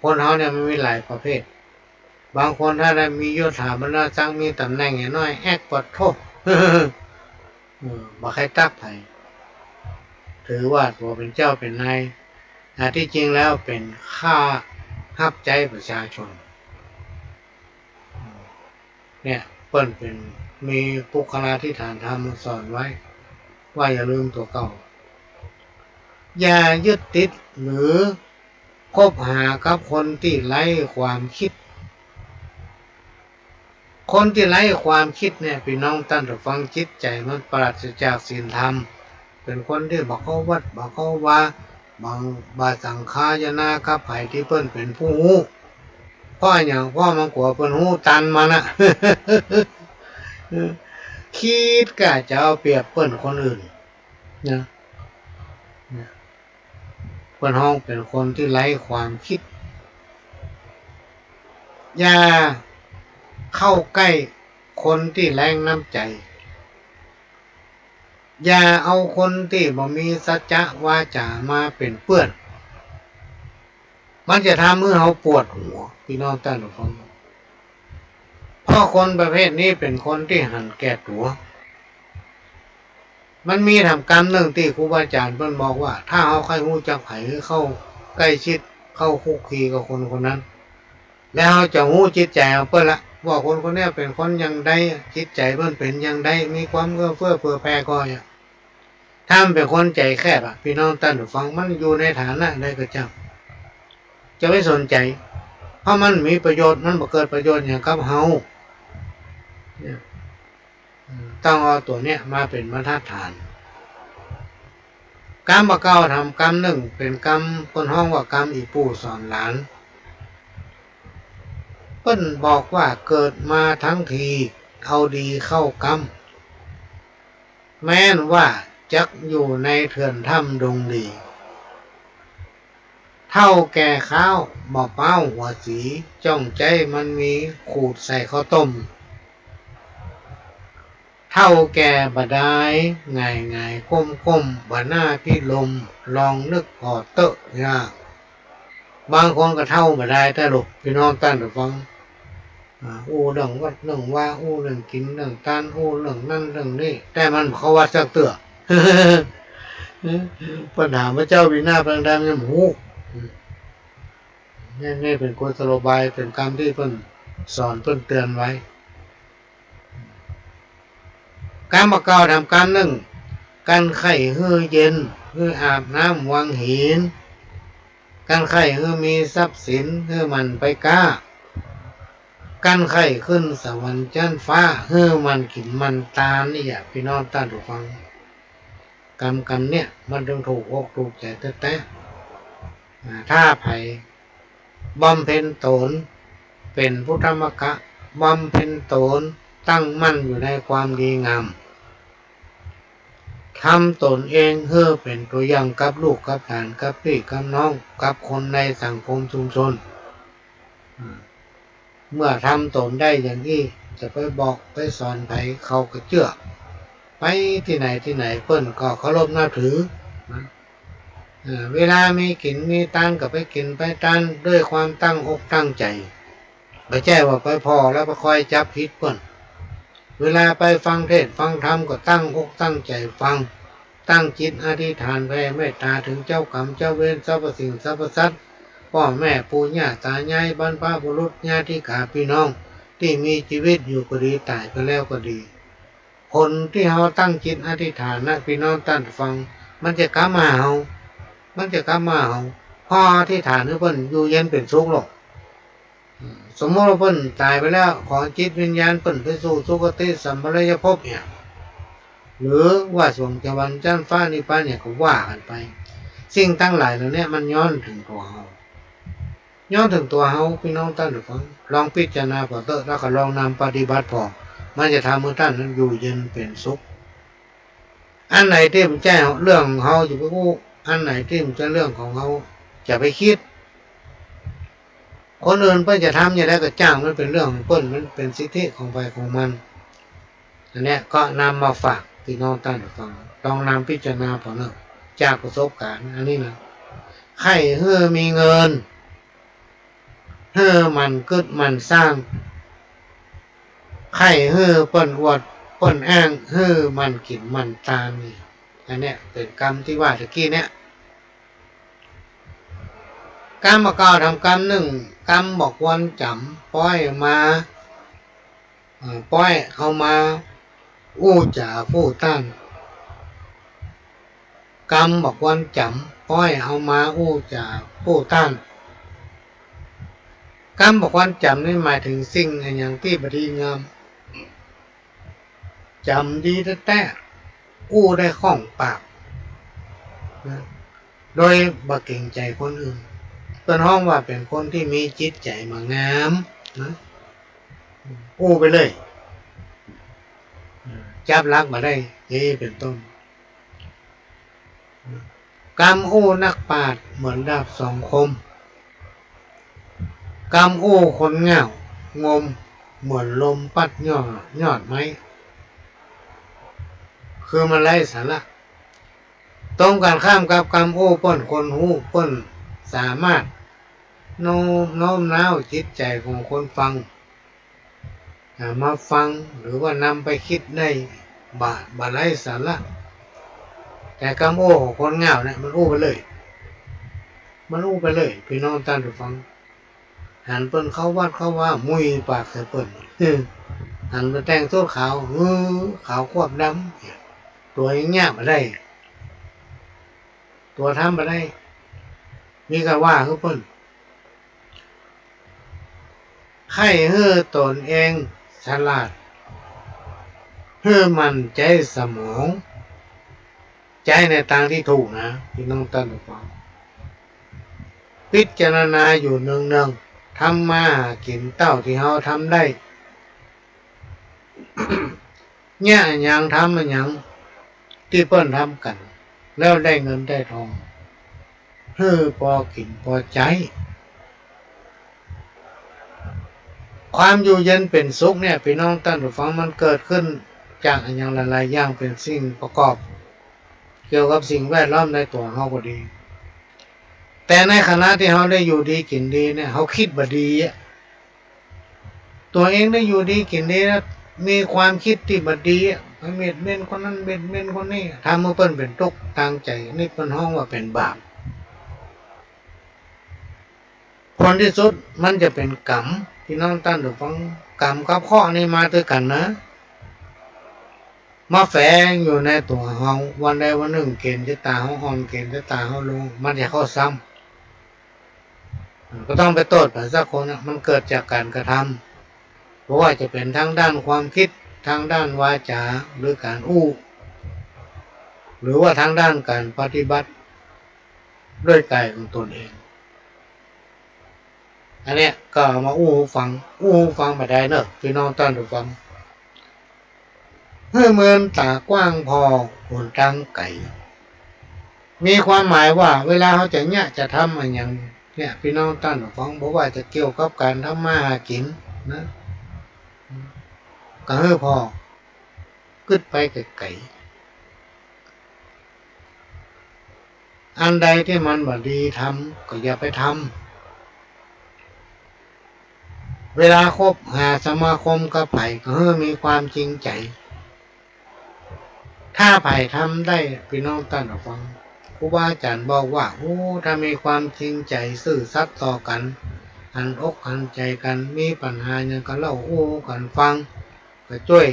คนเฮาเนี่ยมันมีหลายประเภท บางคนถ้าได้มียศถาบรรดาศักดิ์ มีต๋ำแหน่งอย่างน้อย แอ๊ก ปะโธ่ เออ บ่ใค่ตั๊กใผ ถือว่าตั๋วเป๋นเจ้าเป๋นนาย อ่า ตี้จริงแล้วเป๋นข้าฮับใจ๊ประชาชน เนี่ย เปิ้นเป๋น มีปุคคลาธิฐานธรรมสอนไว้ ว่าอย่าลืมตั๋วเก่า อย่ายึดติดหรือคบหากับคนตี้ไร้ความคิด คนตี้ไร้ความกึ๊ดเนี่ย ปี้น้องต้านผู้ฟัง จิตใจ๋มันปราศจากศีลธรรม เป๋นคนตี้บ่เข้าวัด บ่เข้าวา บ่ บ่สังฆายนากับใผตี้เปิ้นเป๋นผู้ฮู้ เพราะอะหยัง เพราะมันกั๋วเปิ้นฮู้ตันมันน่ะ กึ๊ดก้าจะเอาเปรียบเปิ้นคนอื่น นะ นะ เปิ้นฮ้องเป๋นคนตี้ไร้ความกึ๊ด อย่าเข้าใก้คนตี้แล้งน้ำใจ๋ อย่าเอาคนตี้บ่มีสัจจะวาจ๋ามาเป๋นเปื้อน มันจะทำหื้อเฮาปวดหัว ปี้น้องต้านผู้ฟัง เพราะคนประเภทนี้เป๋นคนตี้หันแก่ตั๋ว มันมีถามกำนึ่งตี้ครูบาอาจ๋ารย์เปิ้นบอกว่า ถ้าเฮาใค่ฮู้จักใผ หื้อเข้าใก้ชิด เข้าคลุกคลีกับคนคนนั้น แล้วเฮาจะฮู้จิตใจ๋ของเปิ้นละ ว่าคนคนเนี้ยเป๋นคนอย่างใด จิตใจ๋เปิ้นเป๋นอย่างใด มีความเอื้อเฟื้อเผื่อแผ่ก่ออย่าง ถ้ามันเป๋นคนใจ๋แคบอะ ปี้น้องต้านผู้ฟัง มันอยู่ในฐานะใดก็จ้าง จะไปสนใจ๋ เพราะมันบ่มีประโยชน์ มันบ่เกิดประโยชน์หยังกับเฮา เนี่ย อืม ต้องเอาตั๋วเนี้ยมาเป๋นบรรทัดฐาน กำบ่าเก่าถามกำนึ่ง เป๋นกำเปิ้นฮ้องว่ากำอี่ปู่สอนหลาน เปิ้นบอกว่า เกิดมาทั้งที เอาดีเข้ากำ แม้นว่าจักอยู่ในเถื่อนถ้ำดงหลี เฒ่าแก่คาวบ่ป๊าวหัวสี จ้องใจ๊มันมีขูดใส่ข้าวต้ม เฒ่าแก่บ่ดาย หงายๆ ก้มๆ บ่น่าพิรม ลองนึกผ่อเต๊อะยาก บางคนก็เฒ่าบ่ดายแต๊ลูก ปี้น้องต้านผู้ฟัง อ่า อู้เรื่องวัดเรื่องวา อู้เรื่องกิ๋นเรื่องตาน อู้เรื่องนั้นเรื่องนี้ แต่มันบ่เข้าวัดสักเตื้อ เปิ้นถามว่าเจ้าปีหน้าเปิ้นได้ยังบ่ฮู้ นี่ นี่เป๋นกุศโลบาย เป๋นกำตี้เปิ้นสอนเปิ้นเตือนไว้ กำบ่าเก่าถามกำนึ่ง กั้นไข้หื้อเย็น หื้ออาบน้ำวังหิน กั้นไข้หื้อมีทรัพย์สิน หื้อหมั่นไปก๊า กั้นไข้ขึ้นสวรรค์จั๊นฟ้า หื้อหมั่นกิ๋นหมั่นตาน นี่อะ ปี้น้องต้านผู้ฟัง กำ กำเนี้ยมันจึงถูกอกถูกใจ๋แต๊ๆ อ่า ถ้าใผบำเพ็ญต๋นเป๋นพุทธมกะ บำเพ็ญต๋นตั้งมั่นอยู่ในความดีงาม ทำต๋นเองหื้อเป๋นตั๋วอย่างกับลูกกับหลาน กับปี้กับน้อง กับคนในสังคมชุมชน อ่า เมื่อทำต๋นได้อย่างอี้ จะไปบอกไปสอนใผ เขาก็เจื้อ ไปตี้ไหนตี้ไหนเปิ้นก็เคารพนับถือนะ เออ เวลามีกิ๋นมีตานก็ไปกิ๋นไปตานด้วยความตั้งอกตั้งใจ๋ บ่ใจ้ว่าไปผ่อแล้วไปคอยจับผิดเปิ้น เวลาไปฟังเทศน์ฟังธรรมก็ตั้งอกตั้งใจ๋ฟัง ตั้งจิตอธิษฐานแผ่เมตต๋าเถิงเจ้ากรรมเจ้าเวร สรรพสิ่งสรรพสัตว์ ป้อแม่ปู่ย่าต๋ายาย บรรพบุรุษ ญาติกาปี้น้อง ตี้มีจีวิตอยู่ก็ดี ต๋ายไปแล้วก็ดี ผลตี้เฮาตั้งจิตอธิษฐานนะ ปี้น้องต้านฟัง มันจะกลับมาหาเฮา มันจะกลับมาหาเฮา เพราะอธิษฐานหื้อเปิ้นอยู่เย็นเป๋นสุขโลด สมมุติว่าเปิ้นต๋ายไปแล้ว ขอจิตวิญญาณเปิ้นไปสู่สุคติสัมปรายภพเนี่ย หรือว่าสวงสวรรค์จั๊นฟ้านิพพานเนี่ยก็ว่ากั๋นไป สิ่งตังหลายเหล่าเนี้ยมันย้อนเถิงตั๋วเฮา ย้อนเถิงตั๋วเฮา ปี้น้องต้านฟัง ลองพิจารณาผ่อเต๊อะ แล้วก็ลองนำปฏิบัติผ่อ มันจะทำหื้อต้านนั้นอยู่เย็นเป๋นสุข อันไหนตี้มันใจ้เรื่องของเฮา อย่าไปอู้ อันไหนตี้มันใจ้เรื่องของเฮา อย่าไปกึ๊ด คนอื่นเปิ้นจะทำอย่างใดก็จ้าง มันเป๋นเรื่องของเปิ้น มันเป๋นสิทธิของใผของมัน อันเนี้ยก็นำมาฝากปี้น้องต้านฟัง ลองนำพิจารณาผ่อเต๊อะ จากประสบการณ์อันนี้นะ ใค่หื้อมีเงิน หื้อหมั่นกึ๊ดหมั่นสร้าง ใค่หื้อเปิ้นอวดเปิ้นอ้าง หื้อหมั่นกิ๋นหมั่นตานนี่ อันเนี้ยเป๋นกำตี้ว่าตะกี้เนี้ย กำบ่าเก่าถามกำนึ่ง กำบ่าควรจ๋ำ ป้อยมา เอ่อ ป้อยเอามาอู้จ๋าปู้ต้าน กำบ่าควรจ๋ำ ป้อยเอามาอู้จ๋าปู้ต้าน กำบ่าควรจ๋ำนี่หมายเถิงสิ่งอะหยังตี้บ่ดีงาม จ๋ำดีแต๊ๆ อู้ได้คล่องปากนะ โดยบ่เกรงใจ๋คนอื่น เปิ้นฮ้องว่าเป๋นคนตี้มีจิตใจ๋บ่างามนะ อู้ไปเลย จับหลักบ่าได้ อย่างนี้เป๋นต้น กำอู้นักปราชญ์เหมือนดาบสองคม กำอู้คนง่าวงมเหมือนลมปั๊ดยอด ยอดไม้ คือมันไร้สาระ ตรงกันข้ามกับกำอู้เปิ้นคนฮู้ เปิ้นสามารถโน้ม โน้มน้าวจิตใจ๋ของคนฟัง อ่า มาฟังหรือว่านำไปกึ๊ดได้บ่า บ่าไร้สาระ แต่กำอู้ของคนง่าวเนี่ย มันอู้ไปเลย มันอู้ไปเลย ปี้น้องต้านผู้ฟัง หันเปิ้นเข้าวัดเข้าวา มุ้ยปากใส่เปิ้น หันไปแต่งสูทขาว หื้อ ขาวควบดำ ตั๋วยังเยียะบ่ได้ ตั๋วทำบ่ได้ มีก้าว่าหื้อเปิ้น ใค่หื้อต๋นเองฉลาด หื้อมั่นใจ๊สมอง ใจ๊ในตางตี้ถูกนะ ปี้น้องต้านผู้ฟัง พิจารณาอยู่เนืองๆ ทำมาหากิ๋นเต้าตี้เฮาทำได้ เยียะอะหยัง ทำอะหยัง ตี้เปิ้นทำกั๋น แล้วได้เงินได้ทอง หื้อปอกิ๋นปอใจ๊ ความอยู่เย็นเป๋นสุขเนี่ย ปี้น้องต้านผู้ฟัง มันเกิดขึ้นจากอะหยังหลายๆ อย่าง เป๋นสิ่งประกอบ เกี่ยวกับสิ่งแวดล้อมในตั๋วเฮาก็ดี แต่ในขณะตี้เฮาได้อยู่ดีกิ๋นดีเนี่ย เฮากึ๊ดบ่ดีอะ ตั๋วเองได้อยู่ดีกิ๋นดีแล้ว มีความกึ๊ดตี้บ่ดีอะ ไปเบียดเบียนคนนั้นเบียดเบียนคนนี้ ทำหื้อเปิ้นเป๋นตุ๊กข์ตางใจ๋ นี่เปิ้นฮ้องว่าเป๋นบาป ผลตี้สุดมันจะเป๋นก๋รรม ปี้น้องต้านผู้ฟัง ก๋รรมกับเคราะห์นี่มาตวยกั๋นนะ มาแฝงอยู่ในตั๋วเฮา วันใดวันนึ่งเก๋ณฑ์จะต๋าเฮาอ่อน เก๋ณฑ์จะต๋าเฮาลง มันจะเข้าซ้ำ ก็ต้องไปโต้ษใผสักคนนะ มันเกิดจากก๋านกระทำ บ่ว่าจะเป๋นตางด้านความกึ๊ด ตางด้านวาจ๋า หรือก๋านอู้ หรือว่าตางด้านก๋านปฏิบัติ ด้วยก๋ายของต๋นเอง อันเนี้ยก็เอามาอู้หื้อฟัง อู้หื้อฟังบ่าดายเน่อ ปี้น้องต้านผู้ฟัง หื้อเมินต๋ากว้างผ่อหนตางไก๋ มีความหมายว่า เวลาเฮาจะเยียะจะทำอะหยังเนี่ย ปี้น้องต้านผู้ฟัง บ่ว่าจะเกี่ยวกับก๋านทำมาหากิ๋นนะ ก็หื้อผ่อ กึ๊ดไปไก๋ๆ อันใดตี้มันบ่ดีทำ ก็อย่าไปทำ เวลาคบหาสมาคมกับใผ ก็หื้อมีความจริงใจ๋ ถ้าใผทำได้ ปี้น้องต้านผู้ฟัง ครูบาอาจ๋ารย์บอกว่า โอ้ ถ้ามีความจริงใจ๋ซื่อสัตย์ต่อกั๋น หันอกหันใจ๋กั๋น มีปัญหาหยังก็เล่าอู้กั๋นฟัง ก็จ้วย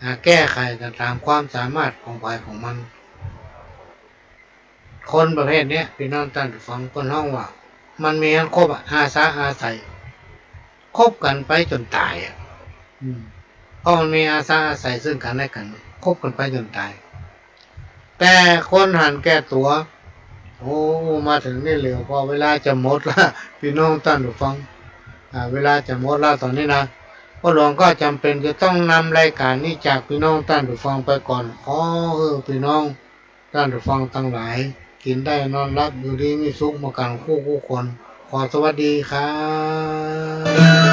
อ่า แก้ไขกั๋นต๋ามความสามารถของใผของมัน คนประเภทเนี้ย ปี้น้องต้านผู้ฟัง เปิ้นฮ้องว่า มันมีอันคบอะ อาสาอาใส คบกั๋นไปจ๋นต๋ายอะ อืม เพราะมันมีอาสาอาใสซึ่งกั๋นและกั๋น คบกั๋นไปจ๋นต๋าย แต่คนหันแก่ตั๋ว โอ้ มาเถิงนี่แล้ว ก็เวลาจะหมดละ ปี้น้องต้านผู้ฟัง อ่า เวลาจะหมดละต๋อนนี้นะ พ่อหลวงก็จ๋ำเป๋นจะต้องนำรายก๋านนี้จากปี้น้องต้านผู้ฟังไปก่อน ขอหื้อปี้น้องต้านผู้ฟังตังหลาย กิ๋นได้นอนหลับ อยู่ดีมีสุข มากั๋นกู้กู้คน ขอสวัสดีครับ